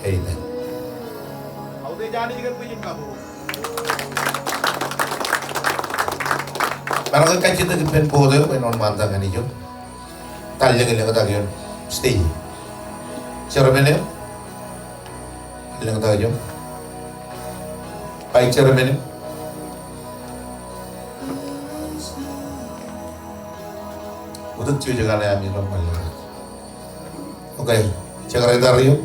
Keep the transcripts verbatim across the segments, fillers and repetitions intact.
Amen. Maroñ ke kajjitōk ippān board eo bwe en wōnṃaantak ñan ijo. Etal lōñlōñtak ioon stage. Chairman eo. Lōñtak eo. Vice chairman eo. Utōk jiw jekane ami ilo ṃōn. Okay, secretary eo.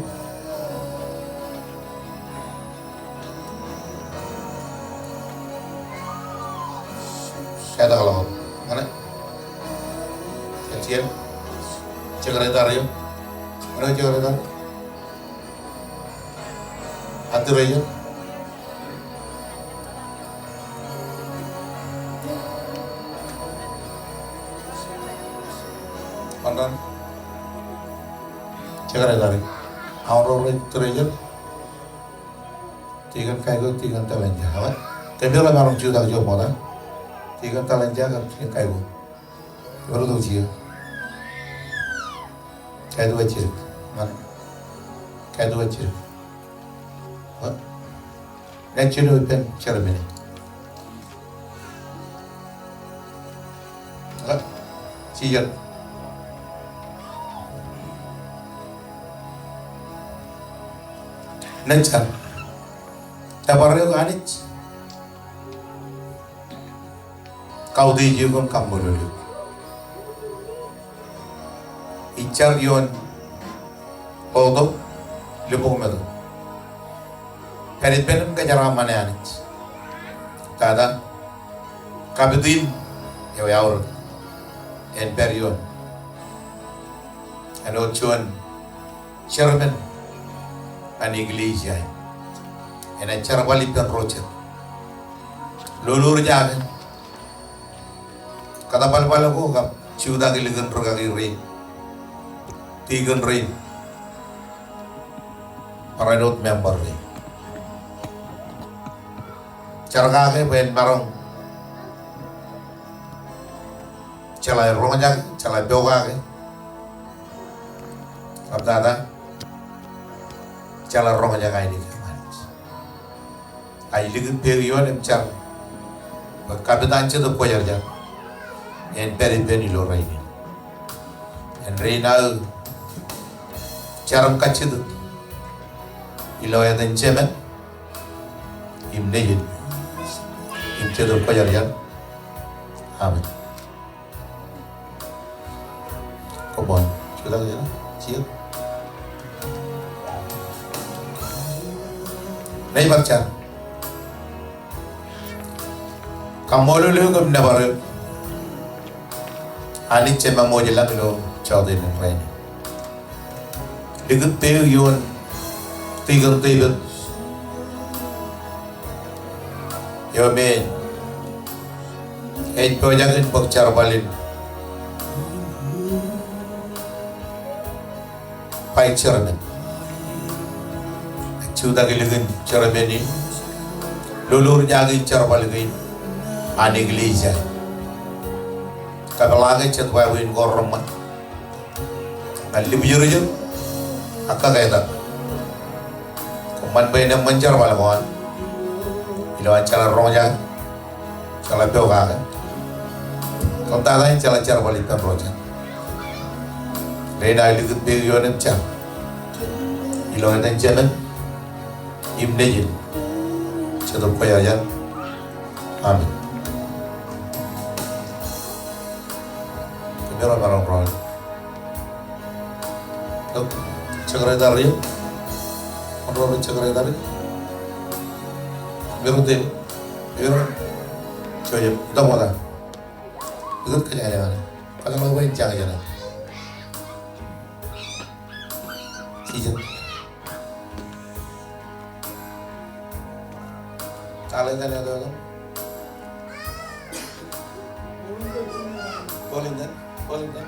Ketak ḷọk. Ñane? Etiet. Secretary eo. Ñane secretary? Atireje. Ṃandan. Secretary. Aorōk rej treasurer. Tikōn Kaiko, Tikōn Talanja. Awa. Kōmij ḷōmṇak jutak ijo ṃokta. Tikōn Talanja kab Tikōn Kaiko. Ewōr tok jiō. Kaituwa jidik. Ñan. Kaituwa jidik. What? Ña jino ippān chairman. What? Jijet. Ña jar. Jar bar eo Anij. Kautiej eok im kaṃṃoolol eok. Ij jar ioon ḷoto, libukmeto. Pād ippān im kōjeraaṃṃan e Anij. Tata, kapit in eo eaorōk. En pād ioon. Āinwōt juon chairman an eklejia in. Enaaj jerbal ippān ro jet. Lolorjake kōtbalbal ko kab jutak ilikin rūkaki rein, tikōn rein, barāinwōt member rein. Jar kake bwe en maroñ jeḷā roñjake, jeḷā pokake. Kab tata, jeḷā roñjake ainikien Anij. Ij likūt peik ioon im jar bwe kapit an Jetōb Kwōjarjar en pād ippān ilo rainin. En rein aō jar im kajjitōk ilo etan Jemān im Nejin im Jetōb Kwōjarjar. Amen. Come on. Jutak ijo, jijet. Ij bar jar. Kaṃṃoolol eok im nōbar eok Anij Jemāmwōj ilañ ilo jọteen in rainin. Likūt peik ioon Tikōn David eo me ej pojak in bōk jerbal in vice chairman. Jutak ilikin chairman in, lolorjake jerbal kein an eklejia. Kōpeḷḷọk jet wāween ko reṃṃan ñan limjerjer ak kaketak. Kōṃṃan bwe en eṃṃan jerbal ko an ilo an jeḷā roñjake, jeḷā pokake, kab tata in jeḷā jerbal ippān ro jet. Rein aō likūt peik ioon im jar ilo etan Jemān im Nejin, Jetōb Kwōjarjar. Amen. Kōmij ḷōmṇak ro. Tok, secretary eo. Honorable secretary. Kōmij ḷōmṇak. Kōmij ḷōmṇak. Joseph, itok ṃokta. Likūt kōj āne āne. Kōj ḷọk bwe en jañin āne. Jijet. Etal etan eo tok. Bolinton, Bolinton.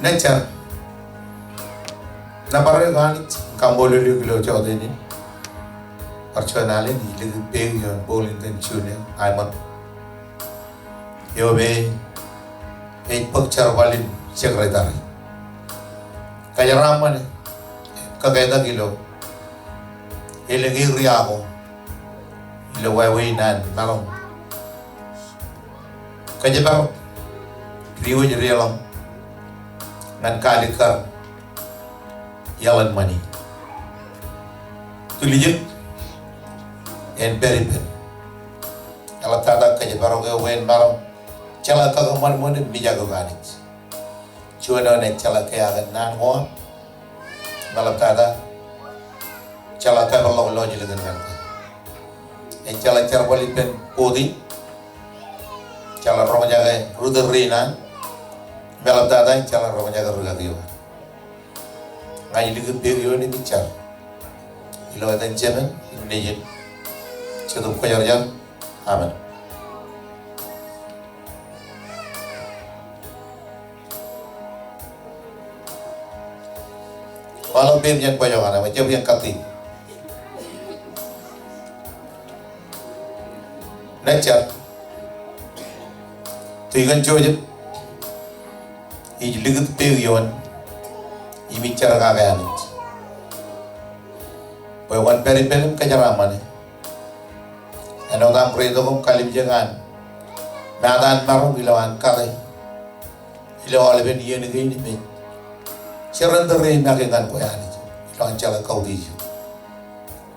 Ña jar. Nōbar eok Anij, kaṃṃoolol eok ilo jọteen in. Bar juon alen ij likūt peik ioon Bolinton Junior Aimon. Eo me ej bōk jerbal in secretary. Kōjeraaṃṃan, kōketak ilo elōñ area ko ilo wāween an maroñ kōjparok diwōj deḷọñ ñan kalikkar iaḷ in ṃani. Tiljek en pād ippān. Eḷaptata kōjparok eo bwe en maroñ jeḷā kakōṃanṃan im mijak eok Anij. Juon eo enaaj jeḷā kea kōn naan ko aṃ. Im eḷaptata jeḷā kapeḷḷọk lọjilñin ñan kwe. En jeḷā jerbal ippān board in. Jeḷā roñjake ri tōl rein an. Im eḷaptata jeḷā roñjake rūkaki eo an. Ña ij likūt peik ioon im ij jar ilo etan Jemān im Nejin, Jetōb Kwōjarjar. Amen. Waḷọk peiṃ jān bajjek an, ej jab iien kate. Naaj jar. Tikōn Joseph, ij likūt peik ioon im ij jar kake Anij bwe kwōn pād ippān im kōjeraaṃṃane āinwōt aṃ reitok im kalimjek an mata an maroñ ilo an kate ilo aolepen iien kein im ej surrender e make ñan kwe Anij ilo an jeḷā kautiej eo.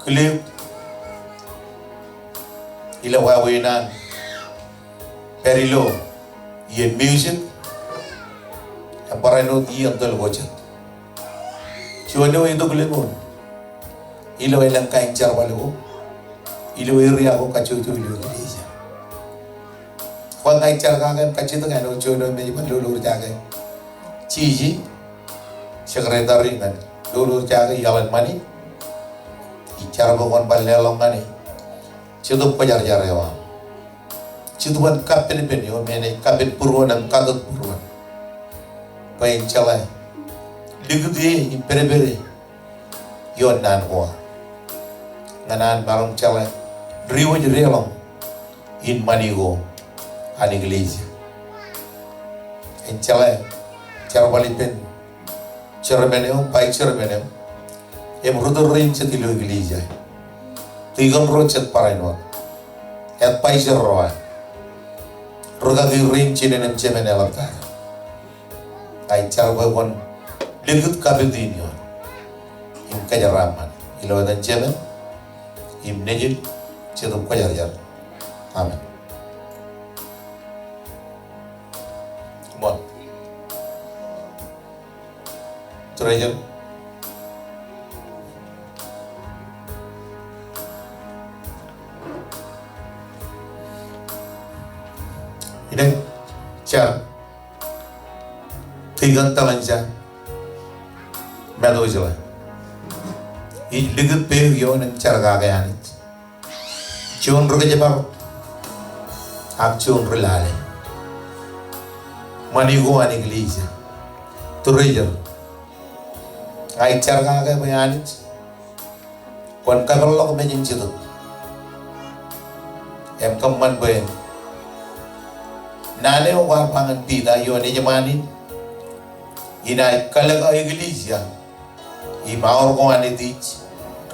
Kile eok ilo wāween an pād ilo iien music im barāinwōt iien tōl ko jet. Juon eo itok lōñoul ilo elōñ kain jerbal ko ilo area ko kajjojo ilo eklejia. Kwōn ña ij jar kake im kajjitōk āinwōt juon eo me ej bar lolorjake jeje, secretary ñan lolorjake iaḷ in ṃani. Ij jar bwe kwōn bar leḷọk ñan e Jetōb Kwōjarjar eo aṃ. Jetōb in kappānpān eo me enaaj kappān būruon im katōt būruon bwe en jeḷā likūt e im pedped e ioon naan ko aṃ ñan an maroñ jeḷā diwōj deḷọñ in ṃani ko an eklejia. En jeḷā jerbal ippān chairman eo, vice chairman eo im ri tōl rein jet ilo eklejia. Tikōn ro jet barāinwōt, advisor ro an, rūkaki rein jinen im jemān eḷaptata. Ña ij jar bwe kwōn likūt kapit in ioon im kōjeraaṃṃan ilo etan Jemān im Nejin, Jetōb Kwōjarjar. Amen. Come on. Treasurer. Inaaj jar. Tikōn Talanja Matojeḷā. Ij likūt peik ioon im jar kake Anij. Juon ri kōjparok ak juon ri lale ṃani ko an eklejia. Treasurer. Ña ij jar kake bwe Anij kwōn kapeḷḷọk mejān Jetōb im kōṃṃan bwe naan eo kwaar ba ñan Piter ioon ejṃaan in, inaaj kalōk aō eklejia im aor ko an Epesōs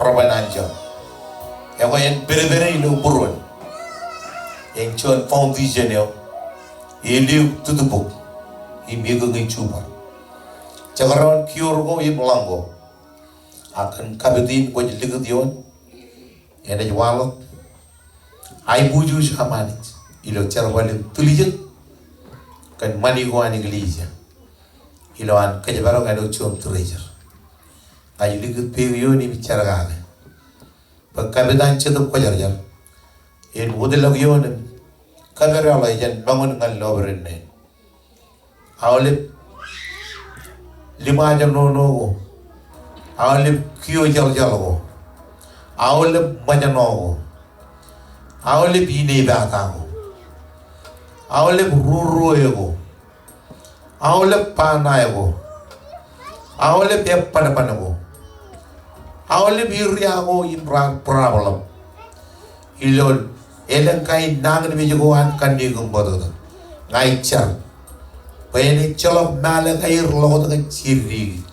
reban anjọ. Ekwe en pedped e ilo būruon. En juon foundation eo eliuk tutubuk im ekōñi jubwar. Jekdọọn kiiō ko im ḷọk ko. Ak kōn kapit in kwōj likūt ioon, enaaj waḷọk aiboojoj aṃ Anij ilo jerbal in tiljek kōn ṃani ko an eklejia ilo an kōjparok āinwōt juon treasurer. Ña ij likūt peik ioon im ij jar kake bwe kapit an Jetōb Kwōjarjar en wōtlọk ioon im kōpedeḷọke jān ṃōñā ñan lọpiden ṇe. Aolep liṃaajṇoṇo ko, aolep kiiō jeḷjeḷ ko, aolep ṃōjṇọ ko, aolep inepata ko, aolep rūruō ko, aolep bana ko, aolep ebbanban ko, aolep area ko im raar problem ilo elōñ kain nañinmej ko an kanniōk im bōtōktōk. Ña ij jar Bwe en ejjeḷọk mālōk aer ḷọk wōt kōn jidik.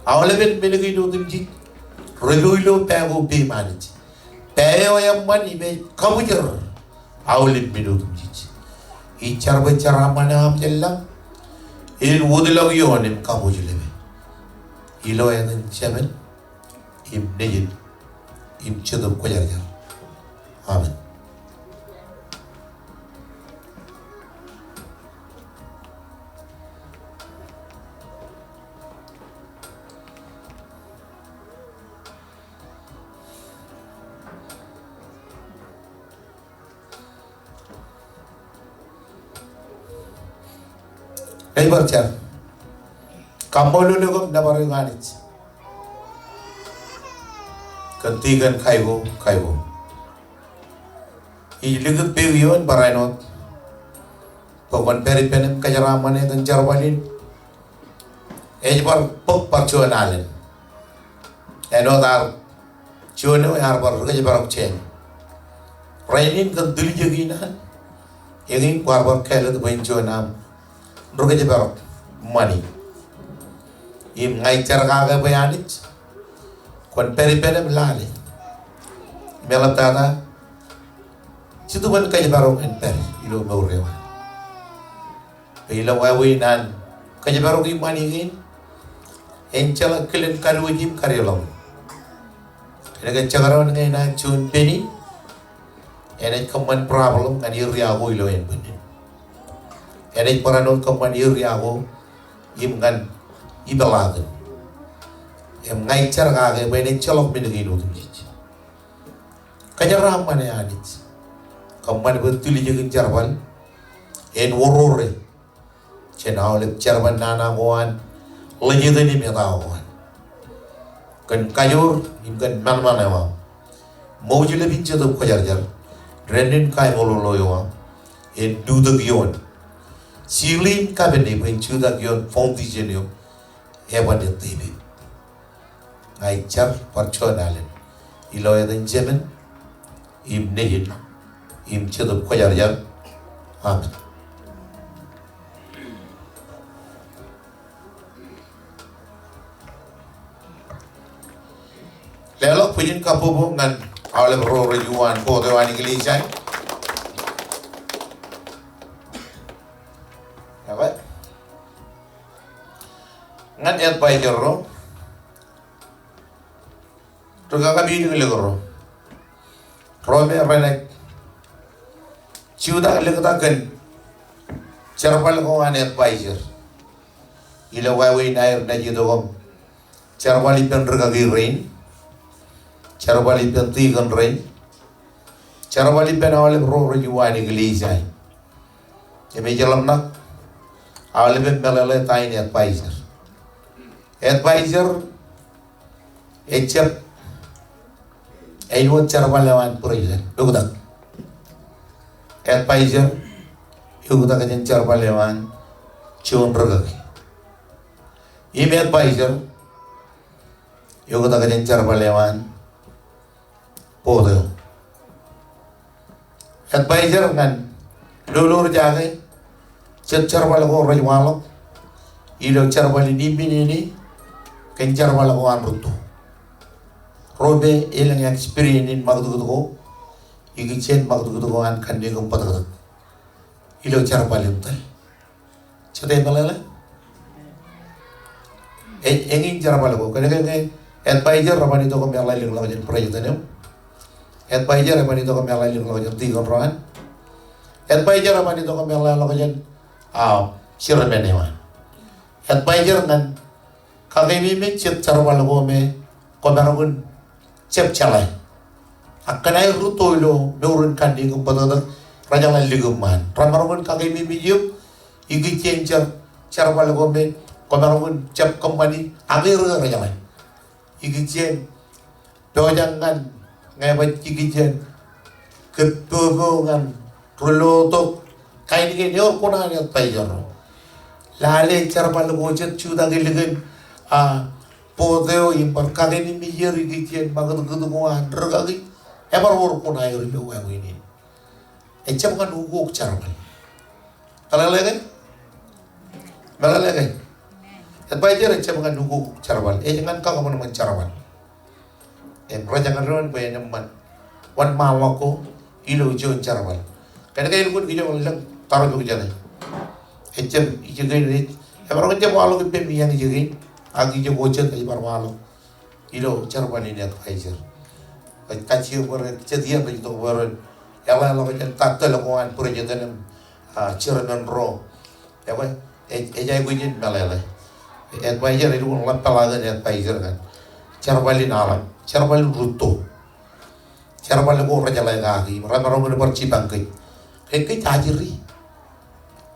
Aolepen men kein otemjej, rej lo ilo pā ko peiṃ Anij. Pā eo eṃṃan im ej kabōjrak aolep men otemjej. Ij jar bwe jeraaṃṃan eo aṃ jān lañ en wōtlọk ioon im kaṃōj lepe. Ilo etan Jemān im Nejin im Jetōb Kwōjarjar. Amen. Ej bar jar. Kaṃṃoolol eok im nōbar eok Anij kōn tikōn Kaiko, Kaiko. Ij likūt peik ioon barāinwōt bwe kwōn pād ippān im kōjeraaṃṃan etan jerbal in. Ej bar bōk bar juon alen. Āinwōt ear juon eo ear bar ri kōjparok jān rainin kōn tiljek in an. Eñin kwaar bar kāālōt bwe en juon aṃ ri kōjparok ṃani. Im ña ij jar kake bwe Anij kwōn pād ippān im lale im eḷaptata Jetōb in kōjparok en pād ilo mour eo an. Bwe ilo wāween an kōjparok im ṃani kein, en jeḷā kilen kadiwōj im kadiḷọk. Kōnke jekdọọn ñe enaaj juon peni, enaaj kōṃṃan problem ñan area ko ilo ānbwinnin. Enaaj barāinwōt kōṃṃan area ko im ñan ipeḷaakin. Im ña ij jar kake bwe en ejjeḷọk men kein otemjej. Kōjeraaṃṃan e Anij. Kōṃṃan bwe tiljek in jerbal en orore jān aolep jerbal nana ko an, ḷejetan im eta ko an. Kōn kajoor im kōn ṃanṃan eo aṃ, ṃouj lepin Jetōb Kwōjarjar, dānnin kaṃṃoolol eo aṃ en lutōk ioon. Seal in kapen e bwe en jutak ioon foundation eo eban ettep e. Ña ij jar bar juon alen. Ilo etan Jemān im Nejin im Jetōb Kwōjarjar. Amen. Leḷọk bwijin kabbokbok ñan aolep ro rej uwaan board eo an eklejia in. Ñan advisor ro. Ri kakapiliklik ro. Ro me renaaj jutak liktak kōn jerbal ko an advisor. Ilo wāween aer naaj itok im jerbal ippān rikaki rein. Jerbal ippān tikōn rein. Jerbal ippān aolep ro rej uwaan eklejia in. Im ej ḷōmṇak aolepen meḷeḷe ta in advisor. Advisor ejjab āinwōt jerbal eo an president, eoktak. Advisor eoktak jān jerbal eo an juon rikaki. Im advisor eoktak jān jerbal eo an board eo. Advisor ñan lolo ri jake, jet jerbal ko rej waḷọk ilo jerbal in iminene kōn jerbal ko an rūtto. Ro me elōñ experience in ṃakūtkūt ko, ikijjien ṃakūtkūt ko an kanniōk im bōtōktōk ilo jerbal in tōl. Jete meḷeḷe? E, eñin jerbal ko. Kōnke ñe advisor eban itok im eḷḷālikḷọk jān president eo. Advisor eban itok im eḷḷālikḷọk jān tikōn ro an. Advisor eban itok im eḷḷāḷọk jān, a, chairman eo an. Advisor ñan kakeememej jet jerbal ko me kwōmaroñ in jab jeḷā. Ak kōn aer rūtto ilo mour in kanniōk im bōtōktōk, rejeḷā likūṃṃan. Remaroñ in kakeememej eok, ikijjien jer, jerbal ko me kwōmaroñ in jab kōṃṃani, ak er rejeḷā. Ikijjien pojak ñan ñe baj ikijjien kōpopo ñan ri lotok, kain kein ewōr kuṇaan advisor ro. Lale jerbal ko jet jutak ilikin, a, board eo im bar kakeememej er ikijjien ṃakūtkūt ko an rikaki, ebar wōr kuṇaer ilo wāween in. Ejjab ñan ukok jerbal. Meḷeḷe ke? Meḷeḷe ke? Advisor ejjab ñan ukok jerbal. Ej ñan kakaṃanṃan jerbal. Im rej ñan doon bwe en eṃṃan wōnṃaanḷọk ko ilo juon jerbal. Kōnke elukkuun kijoñ lōñ tarjok jeṇe. Ejjab ijekein ej. Emaroñ in jab waḷọk ippemi iaan ijekein. Ak ijo ko jet ej bar waḷọk ilo jerbal in advisor. Ej kajjioñ bwe ren jet iien rej itok bwe ren eḷḷọk jān taktōl ko an president im, ah, chairman ro. Ekwe, ej, ej aikuj in meḷeḷe. Advisor, elukkuun ḷap peḷaakin advisor ñan jerbal in aḷap, jerbal in rūtto. Jerbal ko rejeḷā kaki, remaroñ in bar jipañ kōj. Ke kōj ajri.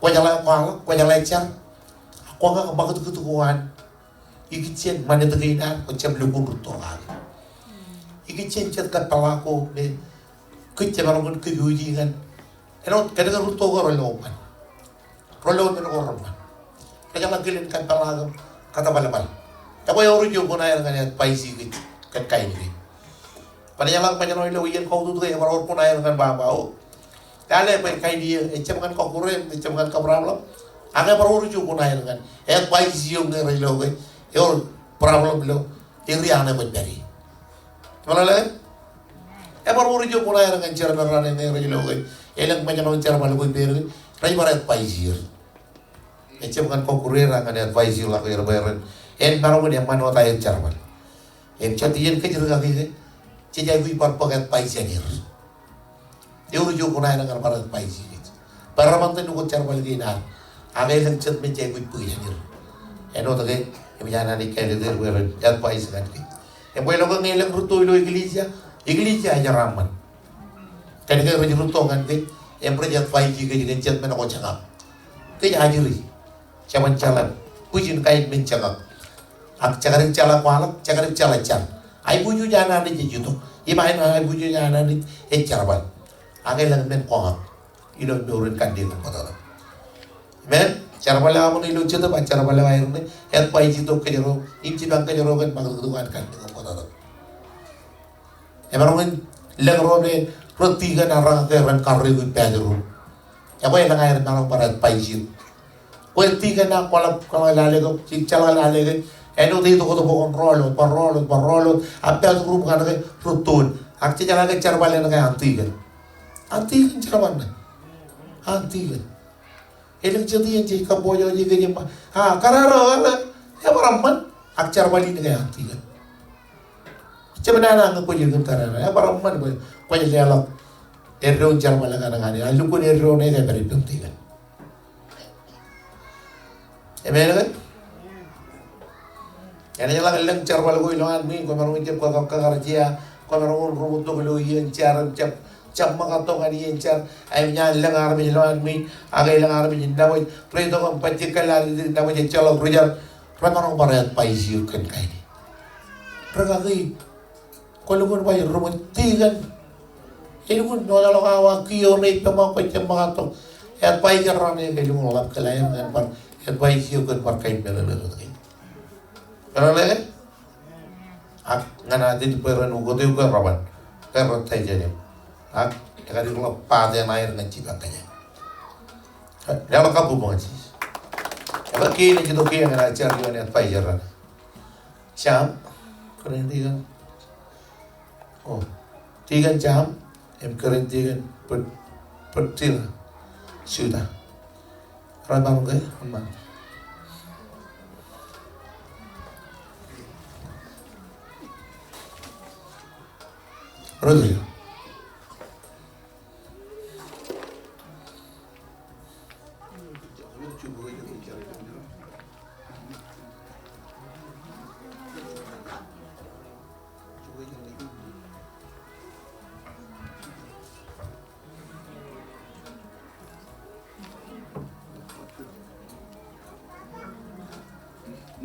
Kwōjeḷā kwaḷọk, kwōjeḷā jar. Kwō ñak ṃakūtkūt ko an ikijjien ṃanit kein ad, kwōjjab lukkuun rūtto kaki. Ikijjien jet kōpeḷḷọk ko me kōj jemaroñ in kōpooji ñan. Āinwōt kōnke rūtto ko relukkuun ṃan. Relukkuun men ko reṃṃan. Rejeḷā kilen kōpeḷḷọk im kōtōbalbal. Ekwe eor ijo kuṇaer ñan advice kōj kōn kain kein. Bwe enaaj ḷak ṃōjṇọ ilo iien kautiej ke ebar wōr kuṇaer ñan baba o. Lale bwe kain iiō, ejjab ñan kọkkure, ejjab ñan kab problem. Ak ebar wōr ijo kuṇaer ñan advice eo ñe rej lo ke eor problem ilo area ṇe kwōj pād ie. Meḷeḷe ke? Ebar wōr ijo kuṇaer ñan chairman raṇe ñe rej lo ke elōñ ṃōjṇọ jerbal ko ippāer ke rej bar advice er. Ejjab ñan kọkkure er ak ñan advice ḷọk er bwe ren, en maroñ in eṃṃan wōt aer jerbal. Im jet iien kōj rikaki ke, jej aikuj bar bōk advice eo er. Eor ijo kuṇaer ñan bar advice kōj. Bwe reṃṃan itōn ukok jerbal kein ad. Ak elōñ jet me jej aikuj bōk iaan er. Āinwōt ke, im ej an Anij kāālōt er bwe ren advice ñan kōj. Im bwe ilo ke ñe elōñ rūtto ilo eklejia, eklejia ejeraaṃṃan. Kōnke rej rūtto ñan kōj, im rej advice kōj kōn jet men ko jeñak. Kōj ajri. Jeban jeḷā bwijin kain men jeñak. Ak jekdọọn jeḷā kwaḷọk, jekdọọn jeḷā jar. Aiboojoj an Anij ej itok. Im aenō aiboojoj an Anij ej jerbal. Ak elōñ men kōñak ilo mour in kanniōk im kōtōtōb. Amen. Jerbal eo aṃ ilo jetōb ak jerbal eo aer ṇe, advice tok kōjro, im jipañ kōjro kōn ṃakūtkūt ko an kanniōk im kōtōtōb. Emaroñ in lōñ ro me rej deacon ak reñak ke ren karreoik bathroom. Ekwe elōñ aer maroñ bar advice er. Kwe deacon ak kwaḷọk, kwaḷọk lale ke, jeḷā lale ke. Āinwōt ej itok wōt bwe kwōn rọọl wōt, bar rọọl wōt, bar rọọl wōt. Ak bathroom kaṇ ke rūtto in. Ak jejeḷā ke jerbal eṇ ke an deacon. An deacon jerbal ṇe. An deacon. Elōñ jet iien jej kōṃṃool eo jej kōjām ba, a, kōrā ro, kōrā, ebar eṃṃan, ak jerbal in ke an deacon. Jab nana ñe kwōj kōn kōrā ro, ebar eṃṃan bwe kwōj leḷọk eddoin jerbal kaṇ ñan e, a lukkuun eddo ṇe ke pād ippem deacon. Amen ke? Enaaj ḷak lōñ jerbal ko ilowaan ṃwiin, kwōmaroñ in jab kōkar, kōkar jea, kwōmaroñ in ruṃwij tok ilo iien jar, im jab, jab ṃōkaj tok ñan iien jar, im ñan lōñ armej ilowaan ṃwiin, ak elōñ armej in nabōj, rej itok im bajjek kōḷḷā dik nabōj ejjeḷọk ri jar, remaroñ bar advice eok kōn kain in. Rikaki, kwō lukkuun baj ruṃwij deacon. Elukkuun ṇoḷọk awa kiiō ṇe ippem ak kwōj jab ṃōkaj tok. Advisor raṇe ke elukkuun ḷap kōḷḷā er ñan bar advice eok kōn bar kain meḷeḷe ṇe. Meḷeḷe ke? Ak ñan aō jet bwe ren ukot eok ke reban. Ke rej tōl jān eok. Ak ekar ḷọk paten aer ñan jipañ kōj. Leḷọk kabbokbok ñan Jisōs. Ekar kiiō ṇe jet kiiō ñan aō jar ioon advisor raṇe. Sam, kōrā in deacon. O, deacon Sam, im kōrā in deacon Pet-, Petila Suta. Remaroñ ke, remaroñ. Remaroñ.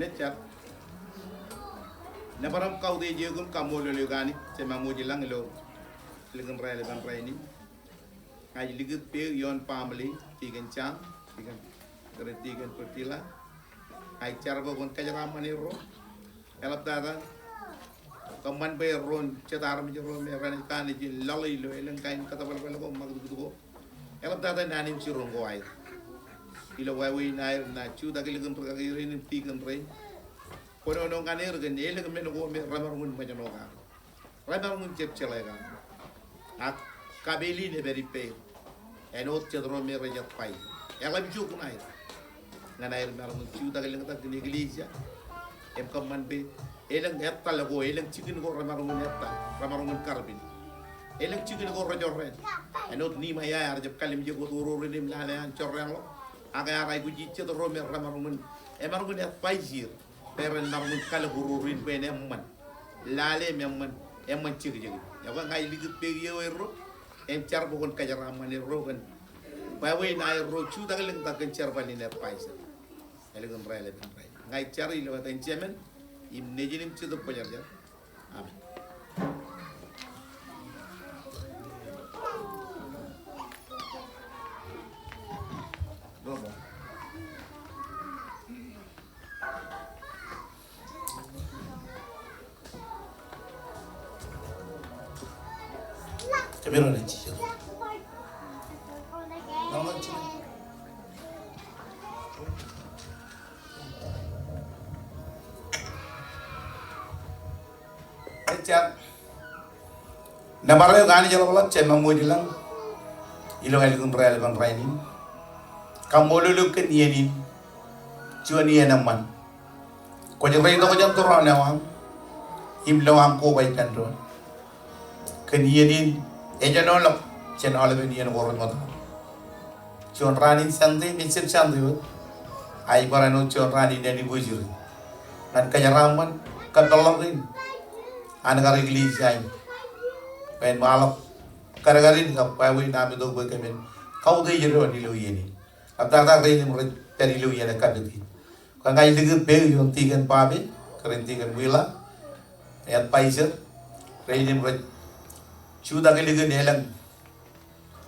Nejjab. Nōbar aṃ kautiej eok im kaṃṃoolol eok Anij, Jemem wōj ilañ ilo ālikin raelepen rainin. Ña ij likūt peok ioon family, deacon Sam, deacon, kōrā in deacon Priscilla. Ña ij jar bwe kwōn kōjeraaṃṃan erro. Eḷaptata kōṃṃan bwe erro en jet armej ro me renaaj kanooj in lale ilo elōñ kain kōtōbalbal ko, ṃakūtkūt ko. Eḷaptata naan in jiroñ ko aer. Ilo wāween aer naaj jutak ilikin rūkaki rein im tikōn rein. Kōnono ñan er kōn elōñ men ko me remaroñ in ṃōjṇọ kake. Remaroñ in jab jeḷā kake. Ak kapeel in ej pād ippāer. Āinwōt jet ro me rej advise. Eḷap ijo kuṇaer. Ñan aer maroñ in jutak lōñtak kōn eklejia. Im kōṃṃan bwe elōñ ettal ko, elōñ jikin ko remaroñ in ettal, remaroñ in karpin. Elōñ jikin ko rejorrāān. Āinwōt Nimaia ear jab kallimjek wōt oror in im lale an jorrāānḷọk. Ak ear aikuji jet ro me remaroñ in, emaroñ in advise er. Bwe ren maroñ in kalōk oror in bwe en eṃṃan. Lale im eṃṃan, eṃṃan jekjekin. Ekwe ña ij likūt peik eo erro, im jar bwe kwōn kōjeraaṃṃan erro kōn wāween aerro jutak lōñtak kōn jerbal in advisor. Ālikin raelepin rainin. Ña ij jar ilo etan Jemān, im Nejin im Jetōb Kwōjarjar. Amen. Kōmiro naaj jijet. Ejjab. Nōbar eok Anij eḷapḷọk, Jemem wōj ilañ. Ilo ālikin raelepen rainin. Kaṃṃoolol eok kōn iien in. Juon iien eṃṃan. Kwōj reitok jān tūroon eo aṃ. Im lo aṃ koba ippān doon. Kōn iien in ejenoḷọk jān aolepen iien ko remootḷọk. Juon raan in Sunday, im ejjab Sunday wōt. Ak ij bar āinwōt juon raan in anniversary. Ñan kōjeraaṃṃan kab peḷḷọk in an kar eklejia in. Bwe en waḷọk kadkadin kab wāween am itok bwe kōmin kautiej doon ilo iien in. Ak tata rein im rej pād ilo iien ekapitin. Kōn ña ij likūt peik ioon tikōn Pape, kōn tikōn Willa, advisor, rein im rej jutak ilikin elōñ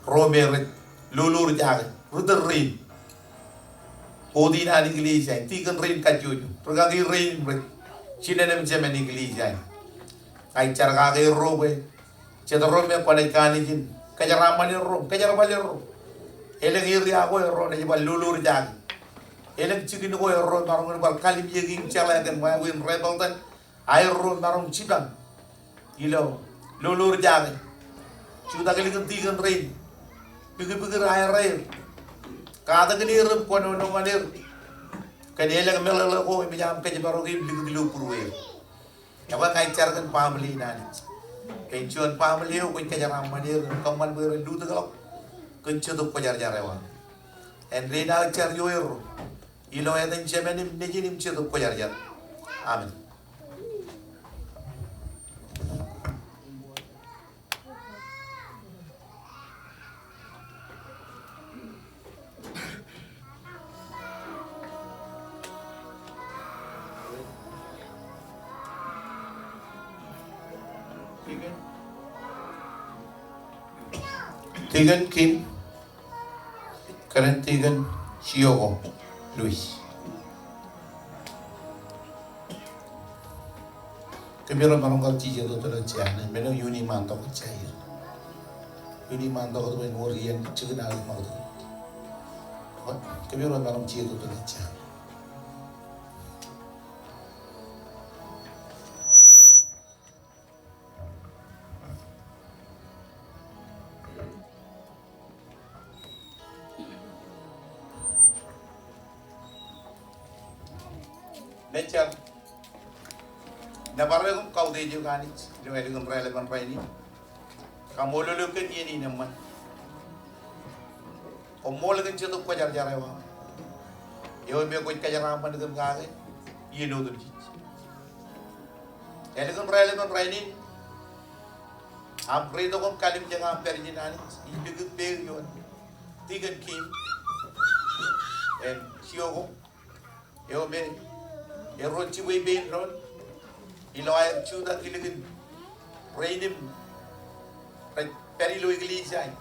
ro me rej lolorjake, ri tōl rein. Board in an eklejia in, tikōn rein kajjojo, rūkaki rein im rej jined im jemān eklejia in. Ña ij jar kake erro bwe jet ro me kwōnaaj kanooj in kōjeraaṃṃan erro, kōjerbal erro. Elōñ area ko erro naaj bar lolorjake. Elōñ jikin ko erro maroñ in bar kallimjek im jeḷā kōn wāween rebōltan aerro maroñ jipañ ilo lolorjake. Jutak ilikin tikōn rein. Pikpikir aer aer. Katakin er im kōnono ñan er kōn elōñ meḷeḷe ko im ej aṃ kōjparoke im likūt ilo būrueir. Ekwe ña ij jar kōn family in Anij. Kōn juon family eo kwōj kōjeraaṃṃan er im kōṃṃan bwe ren lutōkḷọk kōn Jetōb Kwōjarjar eo aṃ. Āindein aō jar ioerro. Ilo etan Jemān im Nejin im Jetōb Kwōjarjar. Amen. Tikōn Kim, kōn tikōn Sioko Luis. Kōmiro maroñ kar jijet wōt ilo jar ṇe, men eo iuun iṃaan tok jar eo. Iuun iṃaan tok bwe en wōr iien jikin aō ṃakūtkūt. Kōmiro maroñ jijet wōt ilo jar ṇe. Nejja, nōbar eok im kautiej eok Anij ilo ālikin raelepen rainin. Kaṃṃoolol eok kōn iien in eṃṃan. Koṃṃool kōn Jetōb Kwōjarjar eo aṃ, eo me kwōj kōjeraaṃṃan kōm kake iien otemjej. Ālikin raelepen rainin, aṃ reitok im kalimjek aṃ pād ijin Anij, ij likūt peik ioon tikōn Kim im Sioko. Eo me erro jibwe ippān doon ilo aer jutak ilikin rein im rej pād ilo eklejia in.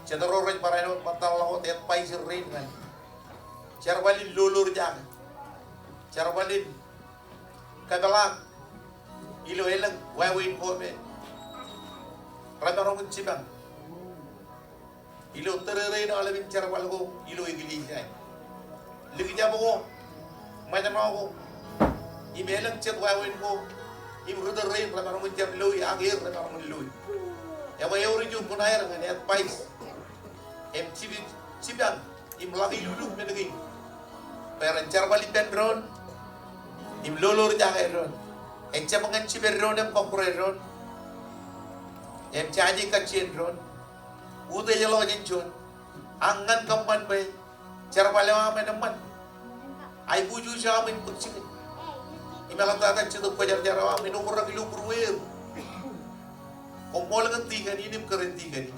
Jet ro rej barāinwōt ṃōttaḷḷọk wōt advice rein ñan jerbal in lolorjake, jerbal in kōpeḷḷọk ilo elōñ wāween ko me remaroñ in jipañ ilo tōrerein aolepen jerbal ko ilo eklejia in. likjab ko, ṃōjṇọ ko, im elōñ jet wāween ko, im ri tōl rein remaroñ in jab loi, ak er remaroñ in loi. Ekwe ewōr ijo kuṇaer ñan advice im jipañ, jipañ im ḷak iluluk men kein bwe ren jerbal ippān doon im lolorjake doon. Ejjab ñan jibed doon im kọkkure doon im jaje kajjien doon. Utiej ḷọk jān juon. Ak ñan kōṃṃan bwe jerbal eo aṃ en eṃṃan. Aiboojoj eo aṃ en bōk jikin. Im eḷaptata Jetōb Kwōjarjar eo aṃ en okrak ilo būrueir. Koṃṃool kōn tikōn in im kōrā in tikōn in.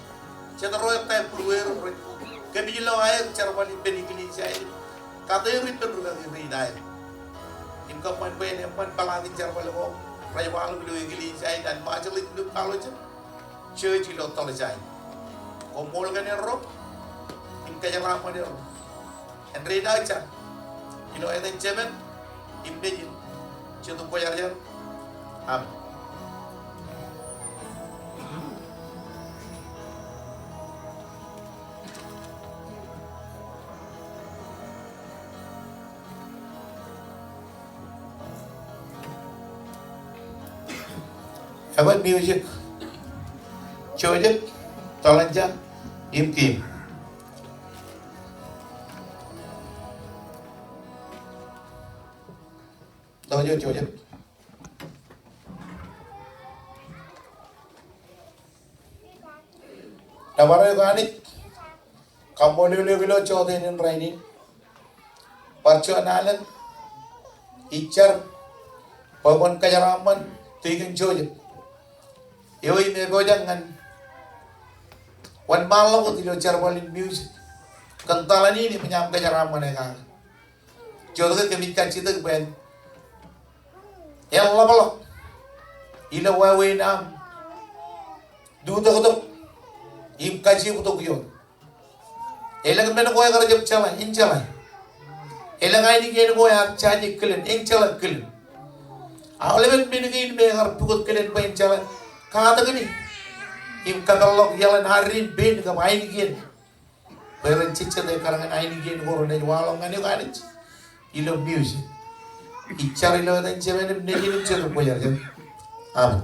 Jet ro ettā būrueir rej kōmij lo aer jerbal ippān eklejia in. Kate ri ippān ri kaki rein aer. Im kōṃṃan bwe en eṃṃan peḷaakin jerbal ko rej waḷọk ilo eklejia in an Ṃajeḷ Ililu Fellowship Church ilo Tōḷ Jae. Koṃṃool kōn erro im kōjeḷāṃṃan erro. Āindein aō jar ilo etan Jemān im Nejin, Jetōb Kwōjarjar. Amen. Eban music. Joseph, Tōḷanja im Kim. Dojo Joseph. Nōbar eok Anij, kaṃṃoolol eok ilo jota in rainin. Bar juon alen ij jar bwe kwōn kōjeraaṃṃan tikōn Joseph eo im epojak ñan wōnṃaanḷọk wōt ilo jerbal in music kōn taḷ in im enaaj kōjeraaṃṃan e kake. Jet ke kōmij kajjitōk bwe en ḷapḷọk ilo wāween aṃ lutoktok im kajjitōk ioon. Elōñ men ko ekar jab jeḷā, en jeḷā. Elōñ ainikien ko ear jaje kilen, en jeḷā kilen. Aolepen men kein me ekar pukot kilen bwe en jeḷā, katak ṇe im kōpeḷḷọk iaḷ in ad ri pein kab ainikien. Bwe ren jejjet ekkar ñan ainikien ko renaaj waḷọk ñan eok Anij ilo music. Ij jar ilo etan Jemān im Nejin im Jetōb Kwōjarjar. Amen.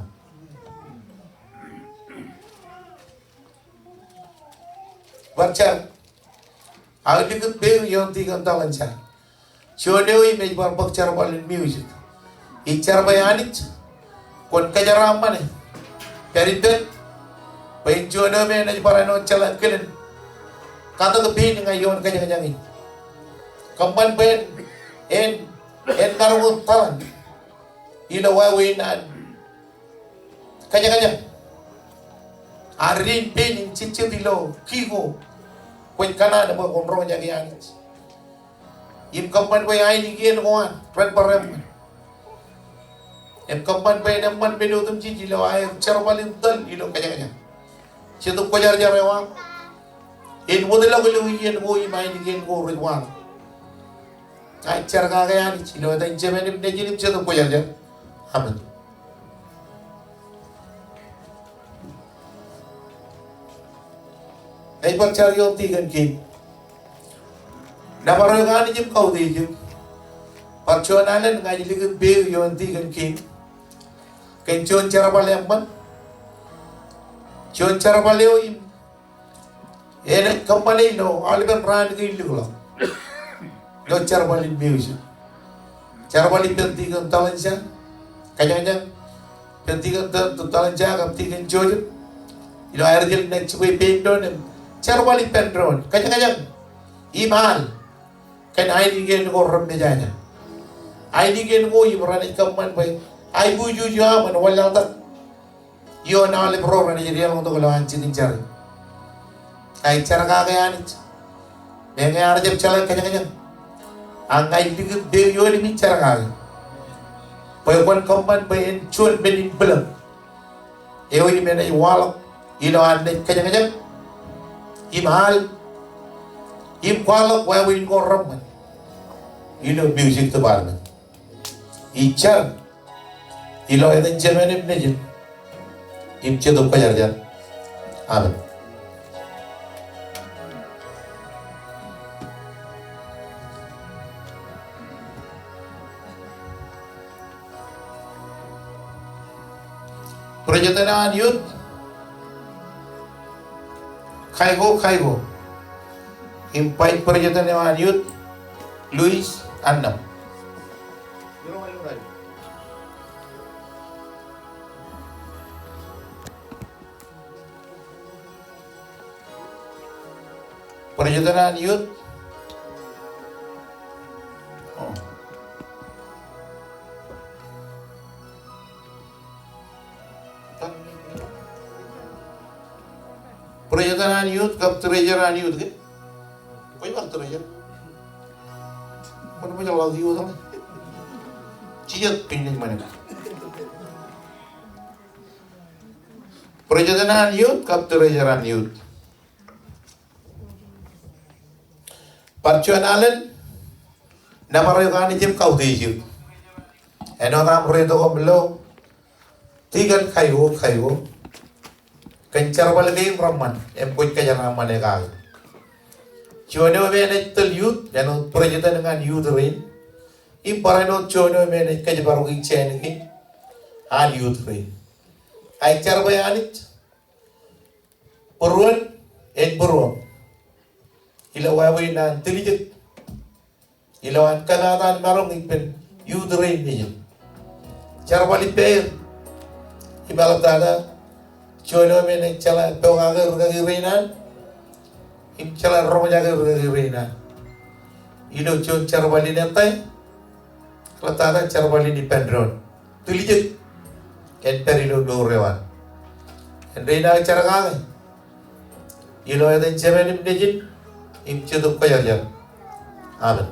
Bar jar aō likūt peiū ioon tikōn Tōḷanja. Juon eo im ej bar bōk jerbal in music. Ij jar bwe Anij kwōn kōjeraaṃṃan e pād ippān bwe en juon eo me enaaj bar āinwōt jeḷā kilen katak pein ña ioon kōjañjañ in. Kōṃṃan bwe en, en, en maroñ in taḷan ilo wāween an kōjañjañ. Ad ri pein in jejjet ilo ki ko kwōj kōṇaan bwe kwōn roñjake Anij. Im kōṃṃan bwe ainikien ko an ren bar eṃṃan. Im kōṃṃan bwe en eṃṃan men otemjej ilo aer jerbal in tōl ilo kōjañjañ. Jetōb Kwōjarjar eo aṃ en wōtlọk ilo iien ko im ainikien ko rej waḷọk. Ij jar kake Anij ilo etan Jemān im Nejin im Jetōb Kwōjarjar. Amen. Ij bar jar ioon tikōn Kim. Nōbar eok Anij im kautiej eok. Bar juon alen ña ij likūt peiū ioon tikōn Kim kōn juon jerbal eṃṃan. Juon jerbal eo im enaaj kōṃṃane ilo aolepen raan kein likḷọk ilo jerbal in music. Jerbal ippān tikōn Tōḷanja, kōjañjañ, ippān tikōn Tō-, Tōḷanja kab tikōn Joseph ilo aer jen naaj jibwe pein doon im jerbal ippān doon, kōjañjañ im al kōn ainikien ko remejaja. Ainikien ko im renaaj kōṃṃan bwe aiboojoj eo aṃ en wanlaḷtak ioon aolep ro renaaj deḷọñtok ilo an jikin jar in. Ij jar kake Anij, meñe ear jab jeḷā kōjañjañ, ak ña ij likūt peiū ioon im ij jar kake bwe kwōn kōṃṃan bwe en juon men in bwilōñ eo im enaaj waḷọk ilo an naaj kōjañjañ im al im kwaḷọk wāween ko reṃṃan ilo music department. Ij jar ilo etan Jemān im Nejin im Jetōb Kwōjarjar. Amen. President eo an youth, Kaiko, Kaiko. Im vice president eo an youth, Louis Annem. President an youth. Oh. President an youth kab treasurer an youth ke? Kwōj bar treasurer. Kwōn bar ḷọk youth eo. Jijet piñin ṃane. President an youth kab treasurer an youth. Bar juon alen nōbar eok Anij im kautiej eok. Āinwōt aṃ reitok im lo Deacon Kaiko, Kaiko kōn jerbal kein reṃṃan im kwōj kōjeraaṃṃan e kake. Juon eo me enaaj tōl youth āinwōt president ñan youth rein. Im bar āinwōt juon eo me enaaj kōjparok ijin kein an youth rein. Ak jerbal Anij būruon, en būruon. Ilo wāween an tiljek. Ilo an kōmaat an maroñ ippān youth rein nejin. Jerbal ippāer. Im eḷaptata juon eo me enaaj jeḷā pokake rūkaki rein an. Im jeḷā roñjake rūkaki rein an. Ilo juon jerbal in ettā. Eḷaptata jerbal in ippān doon. Tiljek en pād ilo mour eo an. Āindein aō jar kake. Ilo etan Jemān im Nejin im Jetōb Kwōjarjar. Amen.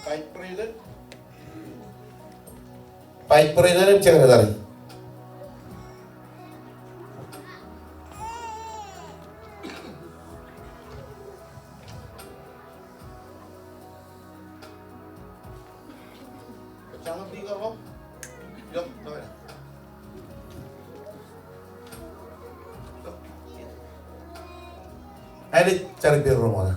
Vice President. Vice President im Secretary. Āinwōt jar ippāerro ṃokta.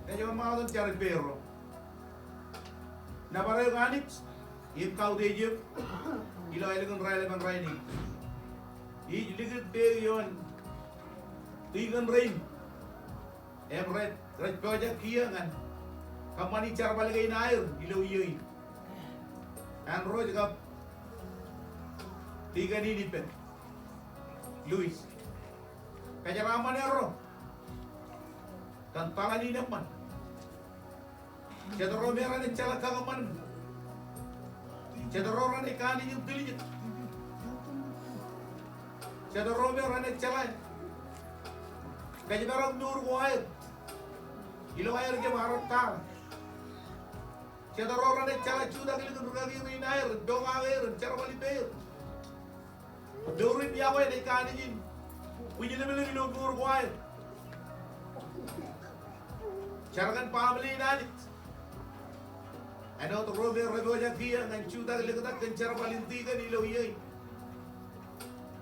Ej ṃokta jar ippāerro. Nōbar eok Anij im kautiej eok ilo ālikin raelepin rainin. Ij likūt peid ioon tikōn rein im rej, rej pojak kiiō ñan kōṃṃani jerbal kein aer ilo iiō in. Anroj kab tikōn in ippān Louis. Kōjeraaṃṃan erro kōn taḷ in eṃṃan. Jet ro me renaaj jeḷā kōṃṃan. Jet ro renaaj kanooj in tiljek. Jet ro me renaaj jeḷā kōjparok mour ko aer ilo aer jab arropta. Jet ro renaaj jeḷā jutak ilikin rūkaki rein aer, pokake er, jerbal ippāer. Mour in yokwe enaaj kanooj in bwijleplep ilo mour ko aer. Jar kōn baaṃle in Anij. Āinwōt ro me rej pojak kiiō ñan jutak liktak kōn jerbal in tikōn ilo iiō in.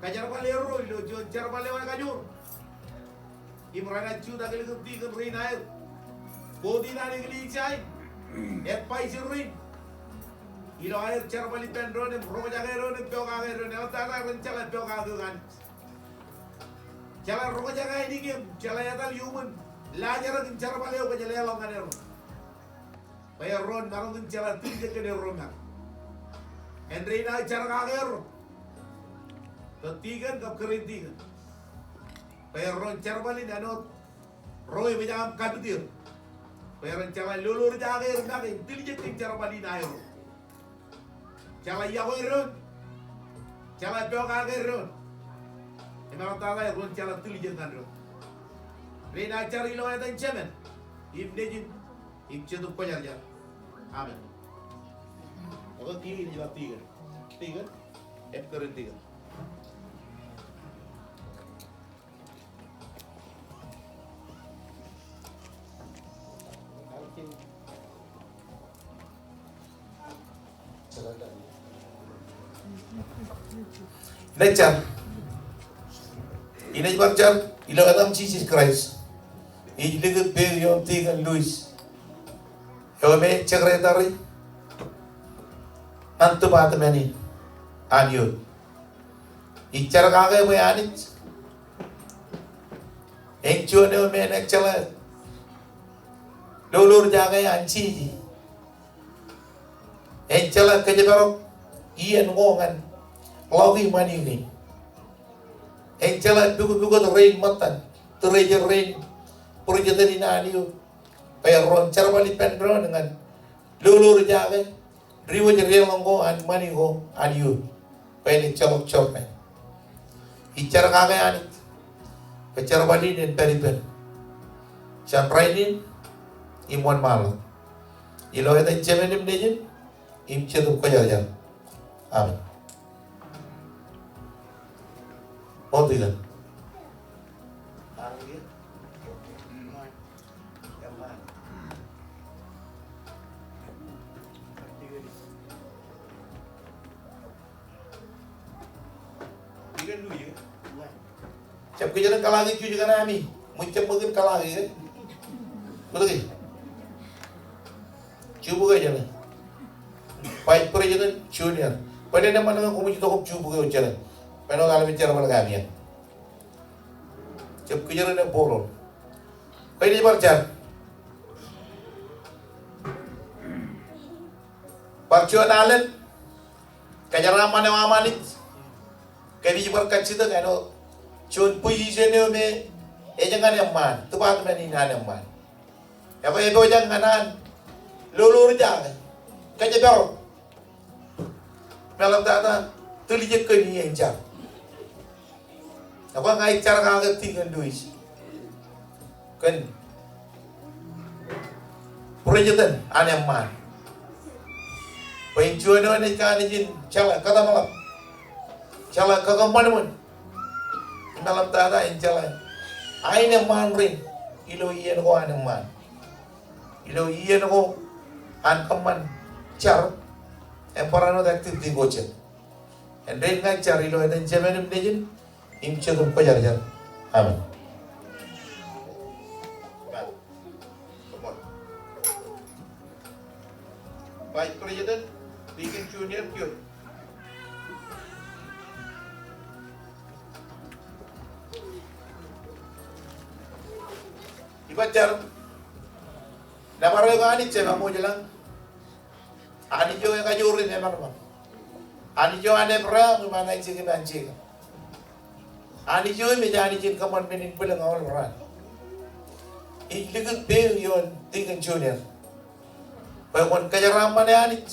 Kōjerbal erro ilo juon jerbal eo ekajoor. Im renaaj jutak ilikin tikōn rein aer. Board in an eklejia in. Advisor rein. Ilo aer jerbal ippān doon im roñjake doon im pokake doon, eḷaptata ren jeḷā pokake eok Anij. Jeḷā roñjake ainikien, jeḷā etal iuṃwin laajrak in jerbal eo kwōj leḷọk ñan er. Bwe erro en maroñ in jeḷā tiljek kōn erro make. Āindein aō jar kake erro. Bwe tikōn kab kūr in tikōn. Bwe erro en jerbal in āinwōt ro rej aṃ kapit er. Bwe ren jeḷā lolorjake er make im tiljek kōn jerbal in aerro. Jeḷā yokwe doon. Jeḷā pokake doon. Im eḷaptata erro en jeḷā tiljek ñan doon. Rein aō jar ilo etan Jemān im Nejin im Jetōb Kwōjarjar. Amen. Ekwe kiiō in ej ba tikōn. Tikōn. Im kūr in tikōn. Inaaj jar. Inaaj bar jar ilo etaṃ Jisōs Kraist. Ij likūt peid ioon Tikōn Louis, eo me secretary ñan department in an youth. Ij jar kake bwe Anij en juon eo me enaaj jeḷā lolorjake an jeje. En jeḷā kōjparok iien ko ñan ḷọk iṃani kein. En jeḷā pukpukot rein ṃōttan, treasurer rein, president in an youth, bwe ren jerbal ippān doon ñan lolorjake diwōj deḷọñ ko an ṃani ko an youth bwe en ejjeḷọk jorrāān. Ij jar kake Anij bwe jerbal in en pād ippān jān rainin im wōnṃaanḷọk. Ilo etan Jemān im Nejin im Jetōb Kwōjarjar. Amen. Ṃool tikōn. Jab kōjeañ kōḷaaki juj kaṇ ami. Ṃōj jab ṃōk in kōḷaaki ke? Bōtōki. Jubuke jeḷā. Vice President Junior. Bōlen eṃṃan ñe koṃij itok im jubuke wōt jeḷā. Bwe āinwōt aolep jerbal ko ami. Jab kōjeañ bōro. Bwe inaaj bar jar. Bar juon alen kōjeraaṃṃan eo aṃ Anij, kōmij bar kajjitōk āinwōt juon position eo me ej ñan eṃṃaan, department in an eṃṃaan. Ekwe epojak ñan an lolorjake, kōjparok, meḷeḷe tata, tiljek kōn iien jar. Ekwe ña ij jar kake Tikōn Louis kōn president an eṃṃaan. Bwe en juon eo enaaj kanooj in jeḷā kōtōmḷọk, jeḷā kakōṃṃanṃan. Meḷeḷe tata en jeḷā ain eṃṃaan rein ilo iien ko an eṃṃaan. Ilo iien ko an kōṃṃan jar, im barāinwōt activity ko jet. Āindein ña ij jar ilo etan Jemān im Nejin im Jetōb Kwōjarjar. Amen. Vice President, Deacon Junior, kiiō. Iba jar. Nōbar eok Anij Jemem eo ilañ. Anij eo ekajoor im eṃṃan. Anij eo an Ebream im an Aisak im an Jekob. Anij eo im ej Anij in kōṃṃan men in bwilōñ aolep raan. Ij likūt peid ioon Deacon Junior bwe kwōn kōjeraaṃṃan e Anij.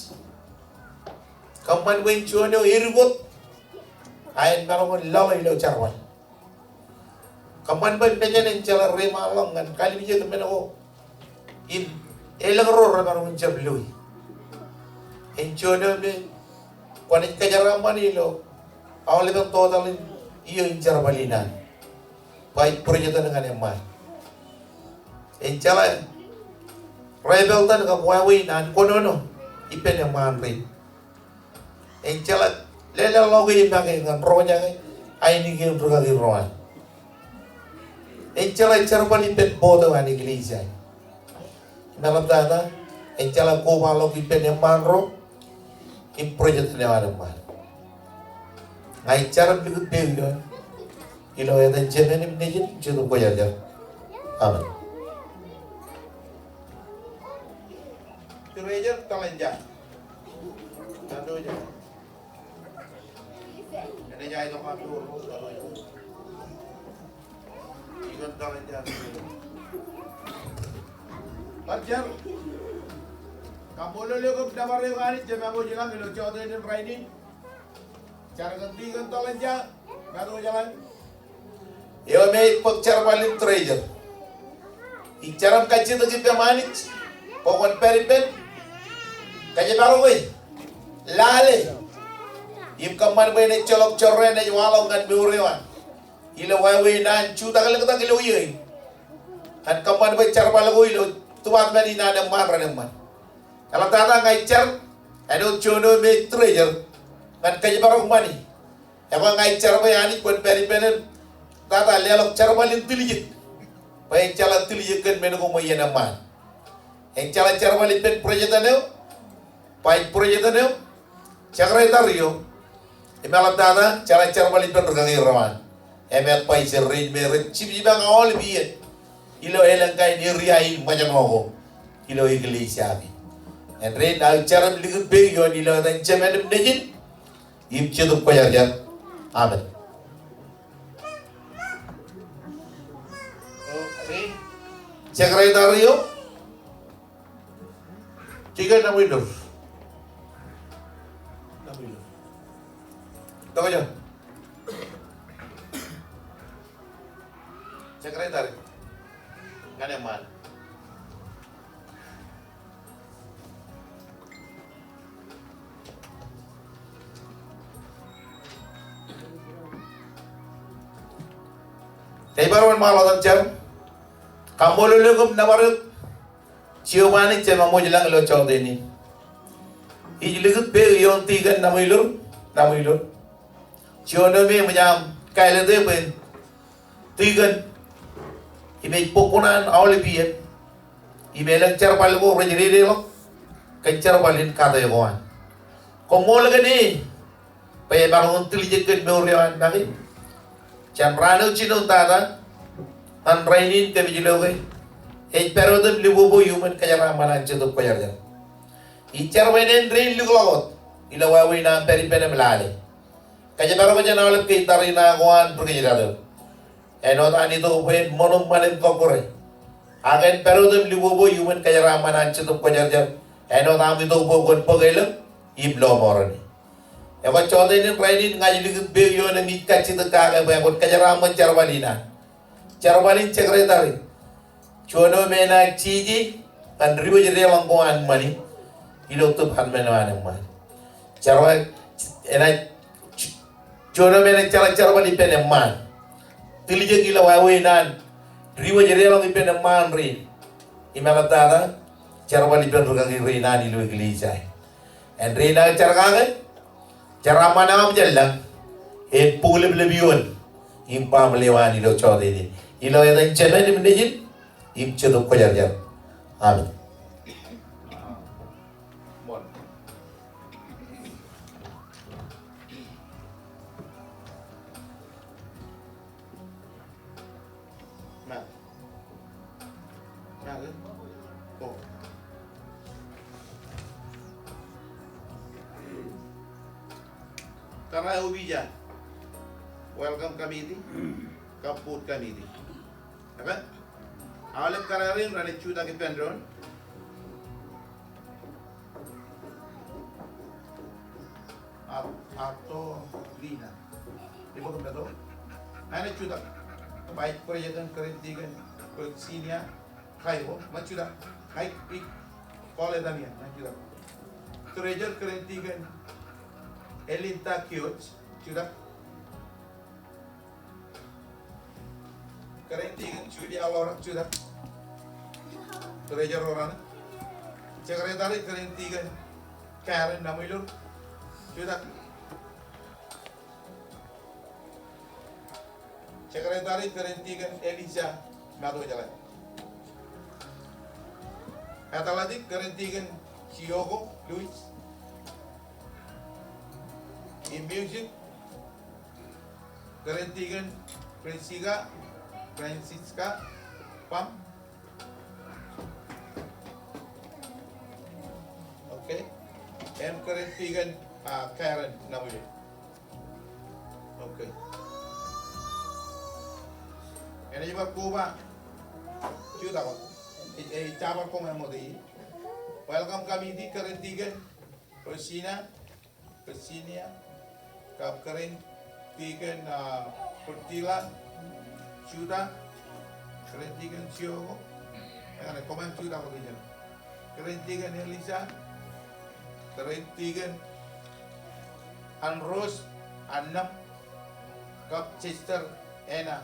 Kōṃṃan bwe en juon eo edukot, ak en maroñ in laḷ ilo jerbal. Kōṃṃan bwe mejān en jeḷā reiṃaanḷọk ñan kalimjek men ko im elōñ ro remaroñ in jab loi. En juon eo me kwōnaaj kōjeraaṃṃan e ilo aolepen total in iiō in jerbal in an Vice President ñan eṃṃaan. En jeḷā rebeltan kab wāween an kōnono ippān eṃṃaan rein. En jeḷā lōḷḷọk e make ñan roñjake ainikien rūkaki ro an. En jeḷā jerbal ippān board eo an eklejia. Im eḷaptata, en jeḷā kobaḷọk ippān eṃṃaan ro im president eo an eṃṃaan. Ña ij jar im likūt peid ioon, ilo etan Jemān im Nejin im Jetōb Kwōjarjar. Amen. Treasurer Talanja. Bar jar. Kaṃṃoolol eok kōn nōbar eok Anij Jemem eo ilañ ilo jọteen in rainin. Jar kōn Deacon Talanja. Eo me ej bōk jerbal in treasurer. Ij jar im kajjitōk ippaṃ Anij bwe kwōn pād ippān kōjparok e, lale, im kōṃṃan bwe en ejjeḷọk jorrāān ej waḷọk ñan mour eo an ilo wāween an jutak ḷōktak ilo iiō in. Ñan kōṃṃan bwe jerbal ko ilo department in an eṃṃaan ren eṃṃan. Eḷaptata ña ij jar āinwōt juon eo me ej treasurer ñan kōjparok ṃani. Ekwe ña ij jar bwe Anij kwōn pād ippān tata leḷọk jerbal in tiljek. Bwe en jeḷā tiljek kōn men ko ṃweien eṃṃaan. En jeḷā jerbal ippān president eo, vice president eo, secretary eo. Im eḷaptata jeḷā jerbal ippān ri kañier ro an. Im advisor rein me rej jibjibañ aolep iien ilo elōñ kain area in ṃōjṇọ ko ilo eklejia kein. Āindein aō jar im likūt peik ioon ilo etan Jemān im Nejin im Jetōb Kwōjarjar. Amen. Secretary eo. Deacon Namuilur. Namuilur. Tokjọ. Secretary. Ñan eṃṃaan. Ij bar wōnṃaanḷọk jar. Kaṃṃoolol eok im nōbar eok Jeova Anij Jemem eo ilañ ilo jọteen in. Ij likūt peik ioon Deacon Namuilur, Namuilur. Juon eo me eṃōj aṃ kāālōt e bwe en deacon im ej bōk kuṇaan aolep iien. Im elōñ jerbal ko rej dedeḷọk kōn jerbal in kate ko an. Koṃṃool kōn e bwe emaroñ in tiljek kōn mour eo an make. Jān raan eo jinoin tata ñan rainin kōmij lo ke ej pād wōt im libobo iuṃwin kōjeraaṃṃan an Jetōb Kwōjarjar. Ij jar bwe en dein likḷọk wōt ilo wāween aṃ pād ippān im lale. Kōjparok jān aolep ke tariṇae ko an ri kōjdat eo. Āinwōt an itok bwe en ṃōṇōṃṃan im kọkkure. Ak en pād wōt im libobo iuṃwin kōjeraaṃṃan an Jetōb Kwōjarjar. Āinwōt aṃ itok bwe kwōn bōk elōñ im lọmọọren e. Ekwe jọteen in rainin ña ij likūt peik ioon im ij kajjitōk kake bwe kwōn kōjeraaṃṃan jerbal in an. Jerbal in secretary. Juon eo me enaaj jeje ñan diwōj deḷọñ ko an ṃani ilo department eo an eṃṃaan. Jerbal, enaaj, juon eo me enaaj jeḷā jerbal ippān eṃṃaan. Tiljek ilo wāween an diwōj deḷọñ ippān eṃṃaan rein. Im eḷaptata jerbal ippān ri kañier rein an ilo eklejia. Āindein aō jar kake, jeraaṃṃan eo aṃ jān lañ, en bōk leplep ioon im baaṃle eo an ilo jọteen in. Ilo etan Jemān im Nejin im Jetōb Kwōjarjar. Amen. Maat. Maat, eh? Oh. Kōrā eo ija. Welcome committee. Kab board committee. Ekwe? Aolep kōrā rein renaaj jutak ippān doon. At, ato, Lina. Ibokim meto. Ña ij jutak. Vice President Karen Deacon, Karen Senior, Kaibo, ṃōj jutak. Mike, Pik, Paul Edamia, ṃōj jutak. Treasurer Karen Deacon, Elinda Kiot, jutak. Karen Deacon Julia Lora, jutak. Treasurer eo raṇe. Secretary Karen Deacon Karen Namuilur, jutak. Secretary Karen Deacon Elisha Matojeḷā. Athletic Karen Deacon Sioko Luis. Im music Karen Deacon Francisca, Francisca Pam. Okay. Im Karen Deacon, ah, Karen Namuilur. Okay. Enaaj bar koba jutak wōt. E, e, jabdewōt koṃ eṃṃan e. Welcome committee, Karen Deacon Rosina. Virginia, kab Karen Deacon, ah, Priscilla, jutak, Karen Deacon Sioko, eñin koṃ jutak ko ijeṇ. Karen Deacon Elisa, Karen Deacon Ann Rose, Annam, kab Sister Anna,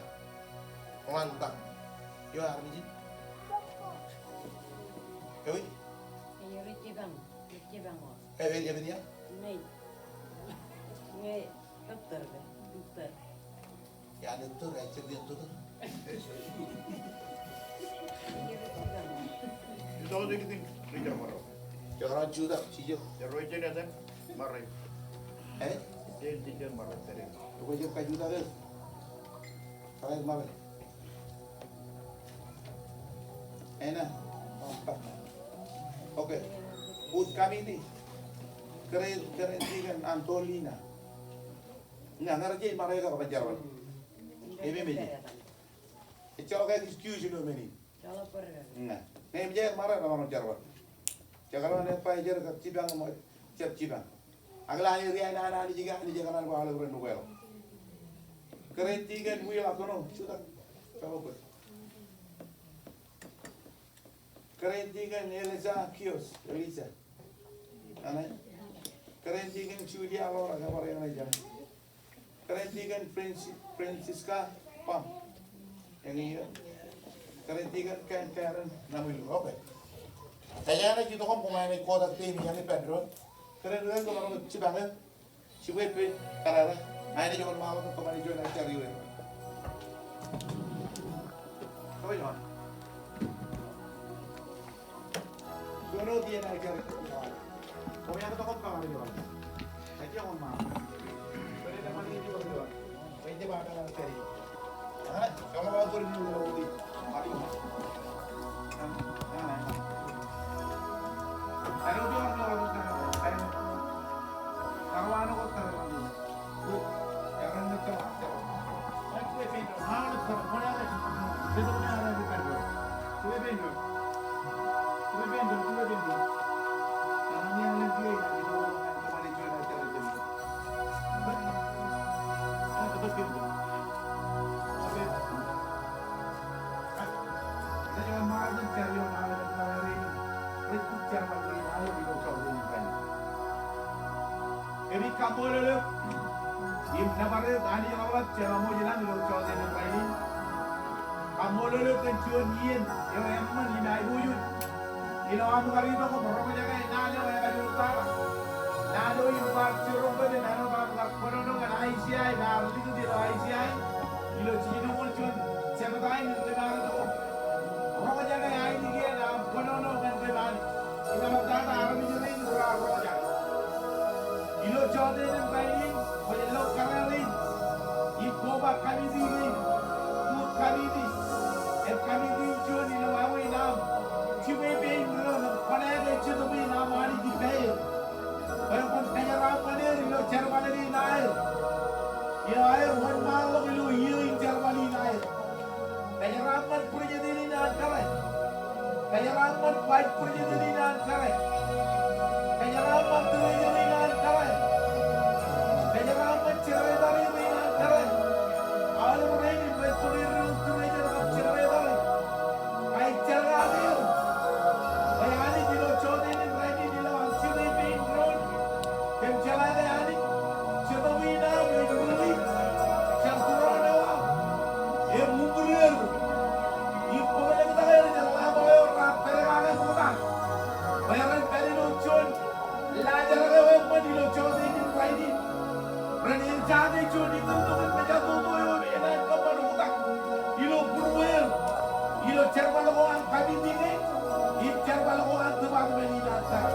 Lanta. Eo armej in? Ewi? Eo ri jipañ, ri jipañ ko. Ewi, ewi ya? Nei. Ej, ej tōre, ej tōre. Ej tōre, ej tōre. Ej tōre, ej tōre. Ej tōre, ej tōre. Ej tōre, ej tōre. Ej tōre, ej tōre. Ej tōre, ej tōre. Āinwōt, okay. Booth committee. Kōrā, kōrā in tikōn Antolina. Ña, ña rej maroñ kar bar jerbal. Ej meje. Ejjeḷọk excuse ilo men in. Ña. Ñe eṃōj aer maroñ, emaroñ jerbal. Jekdọọn advisor kab jipañ ṃōj, jab jipañ. Ak ḷe area in an Anij ke Anij ekōṇaan bwe aolep ren ukeḷọk. Kōrā in tikōn Will Akono, jutak. Kōrā in tikōn Elisa Kios, Elisa. Amen. Kōrā in tikōn Julia Lora, kōbar eñin ej Kōrā in tikōn Franci-, Francisca Pam. Eñin eo. Kōrā in tikōn Ken Karen Namuilu. Okay. Ej āinwōt itok im koṃ āinwōt kotak team in ippān doon. Kōrā in ren kōṃṃan jipañ, jipañ, jipañ kōrā. Āinwōt ej wōnṃaanḷọk kōṃṃane juon jar ioer. Kōmij wōn. Kōmij kaṃṃoolol eok im nōbar eok Anij ḷapḷap, jema ṃool ilañ ilo jota in rainin. Kaṃṃoolol eok kōn juon iien eo eṃṃan im aiboojoj ilo aṃ kar itok im roñjake naan eo ekajoor ta, naan eo im bar jiroñ kōm im āinwōt aṃ kar kōnono ñan Aiseia im ear likūt ilo Aiseia ilo jiljinoñoul juon jebta in im kōm ar itok im roñjake ainikien aṃ kōnono ñan kōm Anij. Im eḷaptata armej rein raar roñjake. Ilo jota in rainin, kwōj lo kōrā rein im koba committee rein, booth committee, im committee in juon ilo wāween aṃ jibwe pein doon im kōṇaake jetōb in aṃ Anij ippāer. Bwe kwōn kōjeraaṃṃan er ilo jerbal in aer, ilo aer wōnṃaanḷọk ilo iiō in jerbal in aer. Kōjeraaṃṃan president in an kōrā. Kōjeraaṃṃan vice president in an kōrā. Kōjeraaṃṃan treasurer in an kōrā. Kōjeraaṃṃan secretary in an kōrā. Aolep rein im rej bōk erro treasurer kab secretary. Ij jerkakpeer bwe Anij ilo jota in rainin ilo aṃ jibwe pein doon im jeḷā ke Anij jetōb in aṃ ej ruo, jar tūroon eo aṃ im uñūr er im bōklōñtak er jān ḷapḷọk eo raar pād kake ṃokta. Bwe ren pād ilo juon laajrak eo eṃṃan ilo jota in rainin. Ren ejaake juon itok im mejatoto eo im enaaj kōṃṃan oktak ilo būrueir, ilo jerbal ko an committee kein im jerbal ko an department in an kōrā.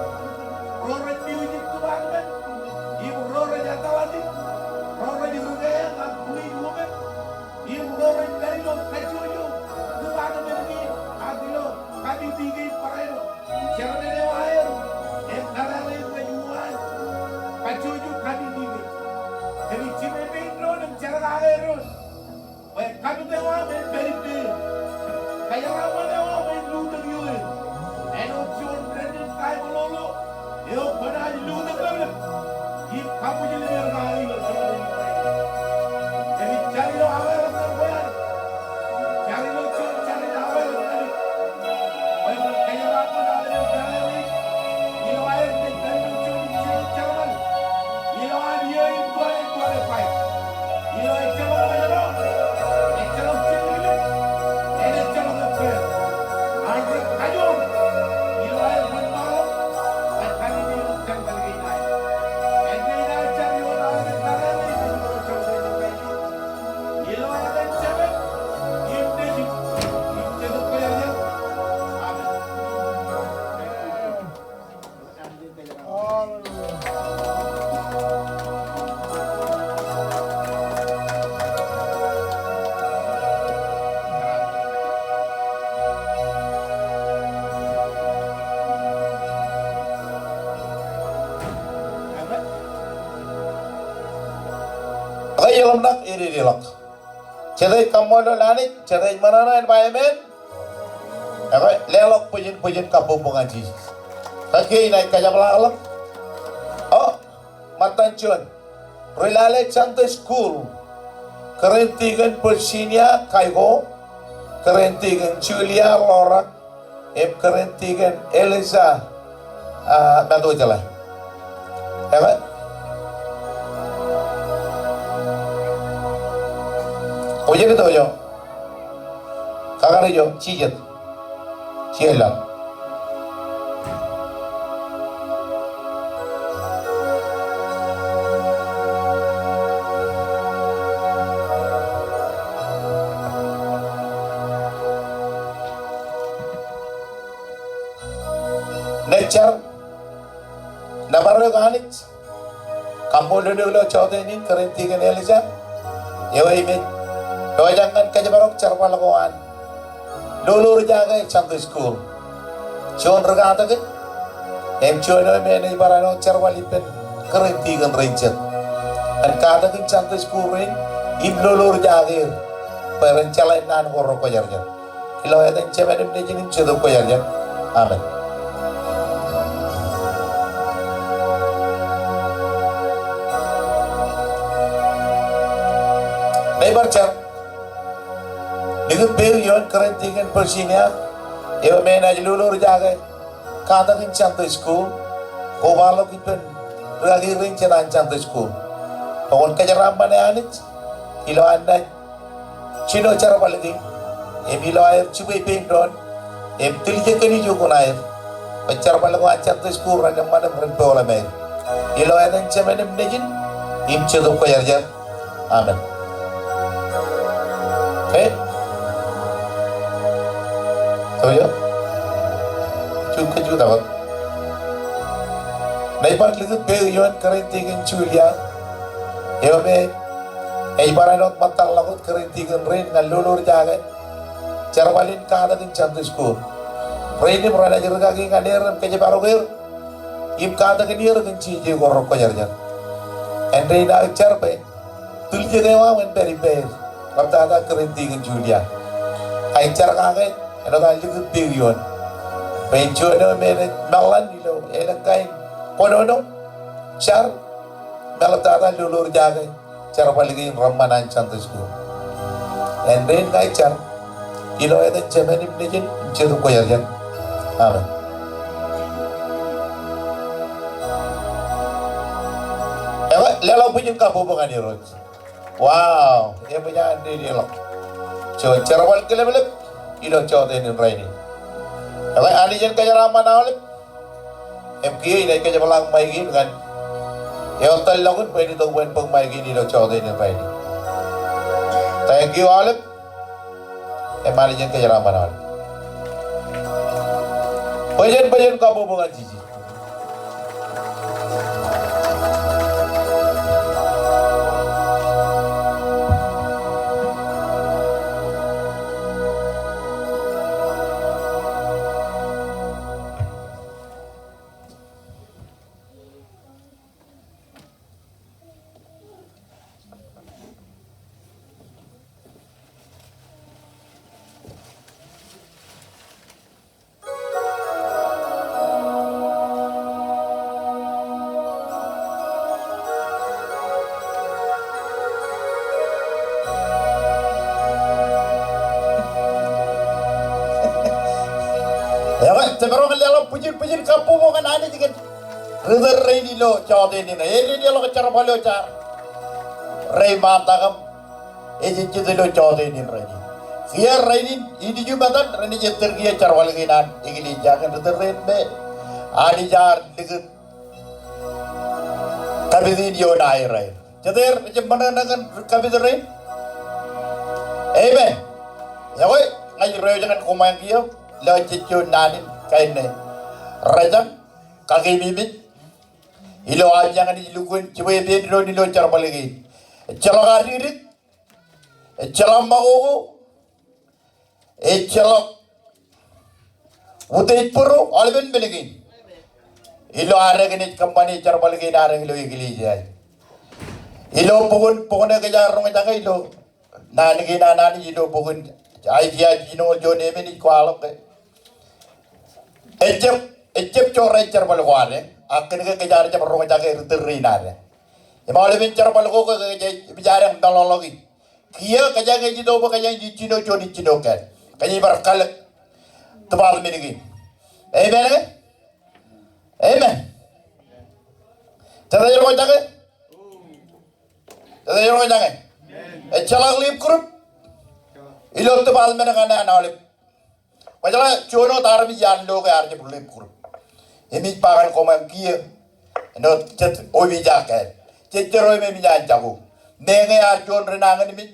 Ro rej music department im ro rej athletic, ro rej rūkā im police woman, im ro rej pād ilo kajjojo department kein ak ilo committee kein barāinwōt. Chairman eo aer im kōrā rein rej uwaak kajjojo committee kein. Kōmij jibwe pein doon im jerkake doon bwe kapit eo aṃ en pād ippāer. Kōjeraaṃṃan eo aṃ en lutōk ioer. Āinwōt juon dān in kaimālōlō eo kwōnaaj lutōk ḷapḷap im kaṃwijin er kake ilo jota in. Kōmij jar ilo awareḷọk ñan kwe an, jar ilo juon jar in awareḷọk ñan eok. Bwe kwōn kōjeraaṃṃan aolepen kōrā rein ilo aer naaj pād ilo juon jiroñ jerbal ilo an iiō in twenty twenty-five. Ilo ejjeḷọk ṃōjṇọ, ejjeḷọk jilkinnik, ejjeḷọk ebbweer. Ak rej kajoor ilo aer wōnṃaanḷọk bwe kōmij jerbal kein aer. Ej jar ioon aolep Dedeḷọk. Jete ej kaṃṃoolol Anij, jete ej ṃōṇōṇō en ba amen. Ekwe, leḷọk bwijin, bwijin kabbokbok ñan Jisōs. Kake inaaj kajepḷaakḷọk. O, ṃōttan juon. Ri lale Sunday school. Karen Deacon Virginia Kaiko. Karen Deacon Julia Lorak. Im Karen Deacon Elisa, ah, Matojeḷā. Ekwe. Kwōjeḷā to eo. Kakar ijo, jijet. Jijet ḷọk. Naaj jar nōbar eok Anij. Kaṃṃoolol eok ilo jọteen in, Karen Deacon Elisa. Eo im ej pojak ñan kōjparok jerbal ko an lolorjake Sunday school. Juon ri katakin, im juon eo me enaaj bar āinwōt jerbal ippān Karen Deacon rein jet. Ñan katakin Sunday school rein, im lolorjake er. Bwe ren jeḷā naan ko rekwōjarjar. Ilo etan Jemān im Nejin im Jetōb Kwōjarjar. Amen. Ij bar jar likūt peik ioon Karen Deacon Virginia, eo me enaaj lolorjake katakin Sunday school, kobaḷọk ippān ri kaki rein jet an Sunday school. Bwe kwōn kōjeraaṃṃane Anij, ilo an naaj jino jerbal kein, im ilo aer jibwe pein doon, im tiljek kōn ijo kuṇaer. Bwe jerbal ko an Sunday school ren eṃṃan im ren peoḷ emaer. Ilo etan Jemān im Nejin, im Jetōb Kwōjarjar. Amen. Ke? Tojo? Ju, ke ju tabōt. Ij bar likūt peik ioon Karen Deacon Julia. Eo me ej bar āinwōt ṃōttan ḷọk wōt Karen Deacon rein ñan lolorjake jerbal in katakin Sunday school. Rein im renaaj rikaki ñan er im kōjparok er im katakin er kōn jeje ko rekwōjarjar. Āindein aō jar bwe tiljek eo aṃ en pād ippāer, ḷaptata Karen Deacon Julia. Ak ij jar kake, āinwōt aō likūt peik ioon. Bwe en juon eo me enaaj meḷan ilo elōñ kain kōnono, jar, im eḷaptata lolorjake jerbal kein reṃṃan an Sunday school. Āindein ña ij jar, ilo etan Jemān im Nejin im Jetōb Kwōjarjar. Amen. Ekwe, leḷọk bwijin kabbokbok ñan Irooj. Wow, eṃōj an dedeḷọk. Juon jerbal kileplep ilo jọteen in rainin. Ekwe, Anij en kōjeraaṃṃan aolep. Im kiiō inaaj kōjepḷaak ṃaik in ñan eor tōl ḷọk in bwe en itok bwe en bōk ṃaik in ilo jọteen in rainin. Thank you aolep. Im Anij en kōjeraaṃṃan aolep. Bwijin, bwijin kabbokbok ñan Jisōs. Ekwe, jemaroñ in leḷọk bwijin, bwijin kabbokbok ñan Anij kōn ri tōl rein ilo jọteen in. Ededeḷọk jerbal eo jaar reiṃaantak im ejejjet ilo jọteen in rainin. Kiiō rainin, ilju im etan, renaaj ettōr kiiō jerbal kein an eklejia kōn ri tōl rein me Anij ear likūt kapit in ioon aer aer. Jete rej ṃōṇōṇō kōn kapit rein? Amen. Ekwe, ña ij reiwōj ñan koṃeañ kiiō, ilo jejjo naan in kain ṇe. Rejañ, kakeememej, ilo aō ñan Anij lukkuun jibwe pein doon ilo jerbal kein. Ejjeḷọk aō dikdik, ejjeḷọk makoko, ejjeḷọk utiej būru, aolepen men kein. Ilo ad naaj kōṃṃani jerbal kein ad ilo eklejia in. Ilo bok in, bok in kōj ar roñjake ilo naan kein an Anij ilo bok in Aiseia jinoñoul juon emān ej kwaḷọk ke ejjab, ejjab jorrāān jerbal ko ad, ak kōn ke kōj ar jab roñjake ri tōl rein ad. Im aolepen jerbal ko ke kōj ej, ej mejadeañ meḷọkḷọki. Kiiō kōjeañ ej itok bwe kōjeañ ijjino juon ijjino kāāl. Kōjeañ ij bar kalōk department kein. Amen ke? Amen. Jete ej roñjake? Jete ej roñjake? Ejjeḷọk life group ilo department kaṇe an aolep. Kwōjeḷā juon wōt armej iaan lo ke ear jab life group. Im ij ba ñan koṃ kiiō. Āinwōt jet opiij ak kāāl. Jet jerọwiwi im ijaan jako. Meñe ear juon ri nañinmej.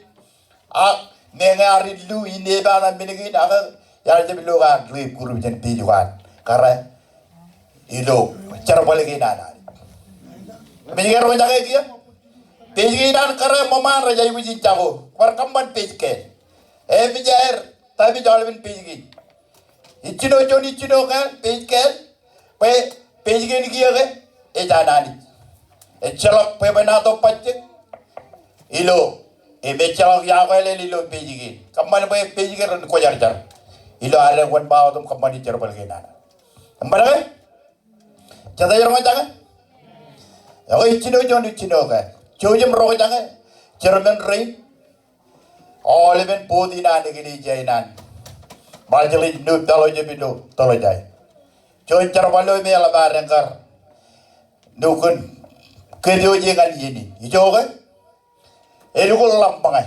Ak meñe ear illu, inepata men kein, ak ear jab lo ke ear life group jān page ko an. Kōrā ilo jerbal kein an Anij. Im ej ke roñjake kiiō. Page kein an kōrā ṃōṃaan rej aikuj in jako. Bar kōṃṃan page kāāl. Im ej aer, tōpij aolepen page kein. Ijjino juon ijjino kāāl, page kāāl, bwe page kein kiiō ke ej an Anij. Ejjeḷọk bwebwenato bajjek ilo, im ejjeḷọk iọkwe ḷọk ilo page kein. Kōṃṃan bwe page kein ren kwōjarjar ilo ad wōnṃaanḷọk im kōṃṃani jerbal kein an Anij. Im bar ke? Jete ej roñjake? Ekwe ijjino juon ijjino kāāl. Jouj im roñjake, chairman rein, aolepen board in an eklejia in an Marshallese Youth Fellowship ilo Tōḷōjai. Juon jerbal eo im eḷap ad eñkar nukun kōj eo ej ñan iien in. Ijo ke? Elukkuun ḷap ṃōñā.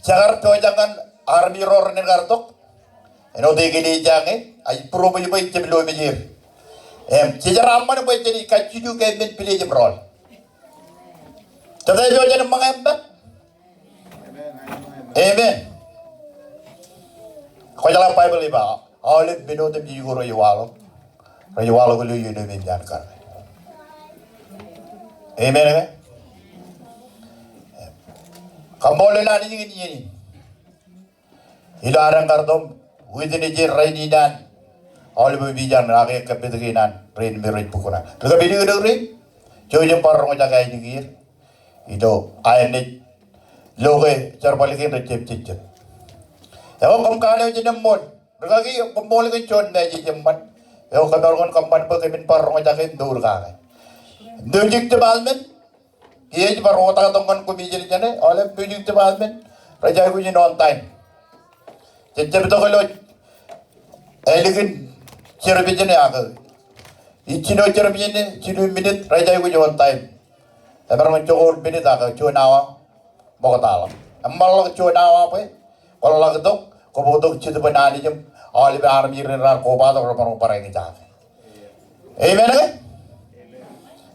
Jekar pojak ñan armej ro ren kar tok. Āinwōt eklejia ñe, ij būroṃōj bwe ij jab lo mejeir. Im, jejeraaṃṃan bwe jenaaj kajjitōk ke men pilej im rool. Jete ej pojak ṃōñā im ba? Amen. Kwōjeḷā Baibōḷ ej ba, aolep men otemjej ko rej waḷọk. Rej waḷọk ilo iien eo im iaan kar. Amen ke? Kaṃṃoolol Anij kōn iien in. Ilo ad eñkar tok im witness e rainin an aolep opiij an ak ekkapit kein an rein me rej bōk kuṇaō. Ri-kōpij eo rein, jouj im bar roñjake ainikien. Ilo aer naaj lo ke jerbal kein rej jab jejjet. Ekwe koṃ kanooj in eṃṃool. Rikaki, koṃṃool kōn juon message eṃṃan. Eo kōmro kōn kōṃṃan bwe kōmin bar roñjake im mour kake. Music department, kiiō ij bar oktak tok ñan commission jeṇe, aolep music department rej aikuj in on time. Jejjab itok ilo ālikin service ṇe ak ijjino service ṇe, jilu minit rej aikuj on time. Emaroñ jokwe minit ak juon awa ṃoktaḷọk. Eṃṃanḷọk juon awa bwe kwōḷak itok, kwō bōktok Jetōb an Anij im aolepen armej rein raar kobatok remaroñ bar eñjake. Amen ke?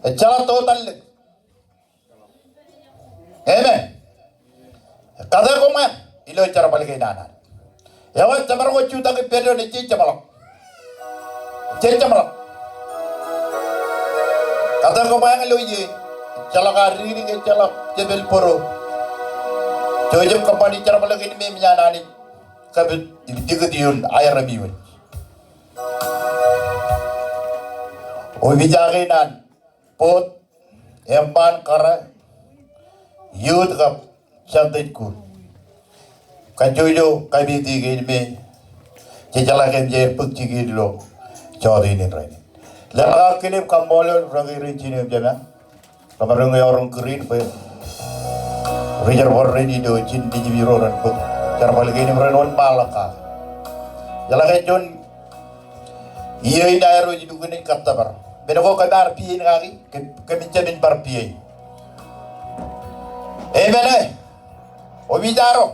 Ejjeḷọk totally. Amen. Kate koṃ ilo jerbal kein an Anij. Eo ej jemaroñ jutak ippān doon, ej jeṃḷọk. Ej jeṃḷọk. Kate koṃ ilo ie, ejjeḷọk ad dikdik, ejjeḷọk jepel bōro. Jouj im kōṃṃani jerbal kein me eṃōj an Anij kapit im likūt ioon aerōm ioon. Opiij kein an board, eṃṃaan kōrā, youth kab Sunday school. Kajjojo committee kein me jejeḷā ke eṃōj aer bōk jikin ilo jota in rainin. Leḷọk aō kiiō im kaṃṃoolol rūkaki rein, jinō im jema, remaroñ eoroñ kūr in bwe ri-jerbal rein ilo jin Nejib Irooj ren bōk jerbal kein im ren wōnṃaanḷọk kake. Jeḷā ke juon iiō in aer wōj lukkuun ej kōttōpar. Men ko kōm ar piin kaki, kōm, kōmin jab in bar piin. Amen e? Opiij arro.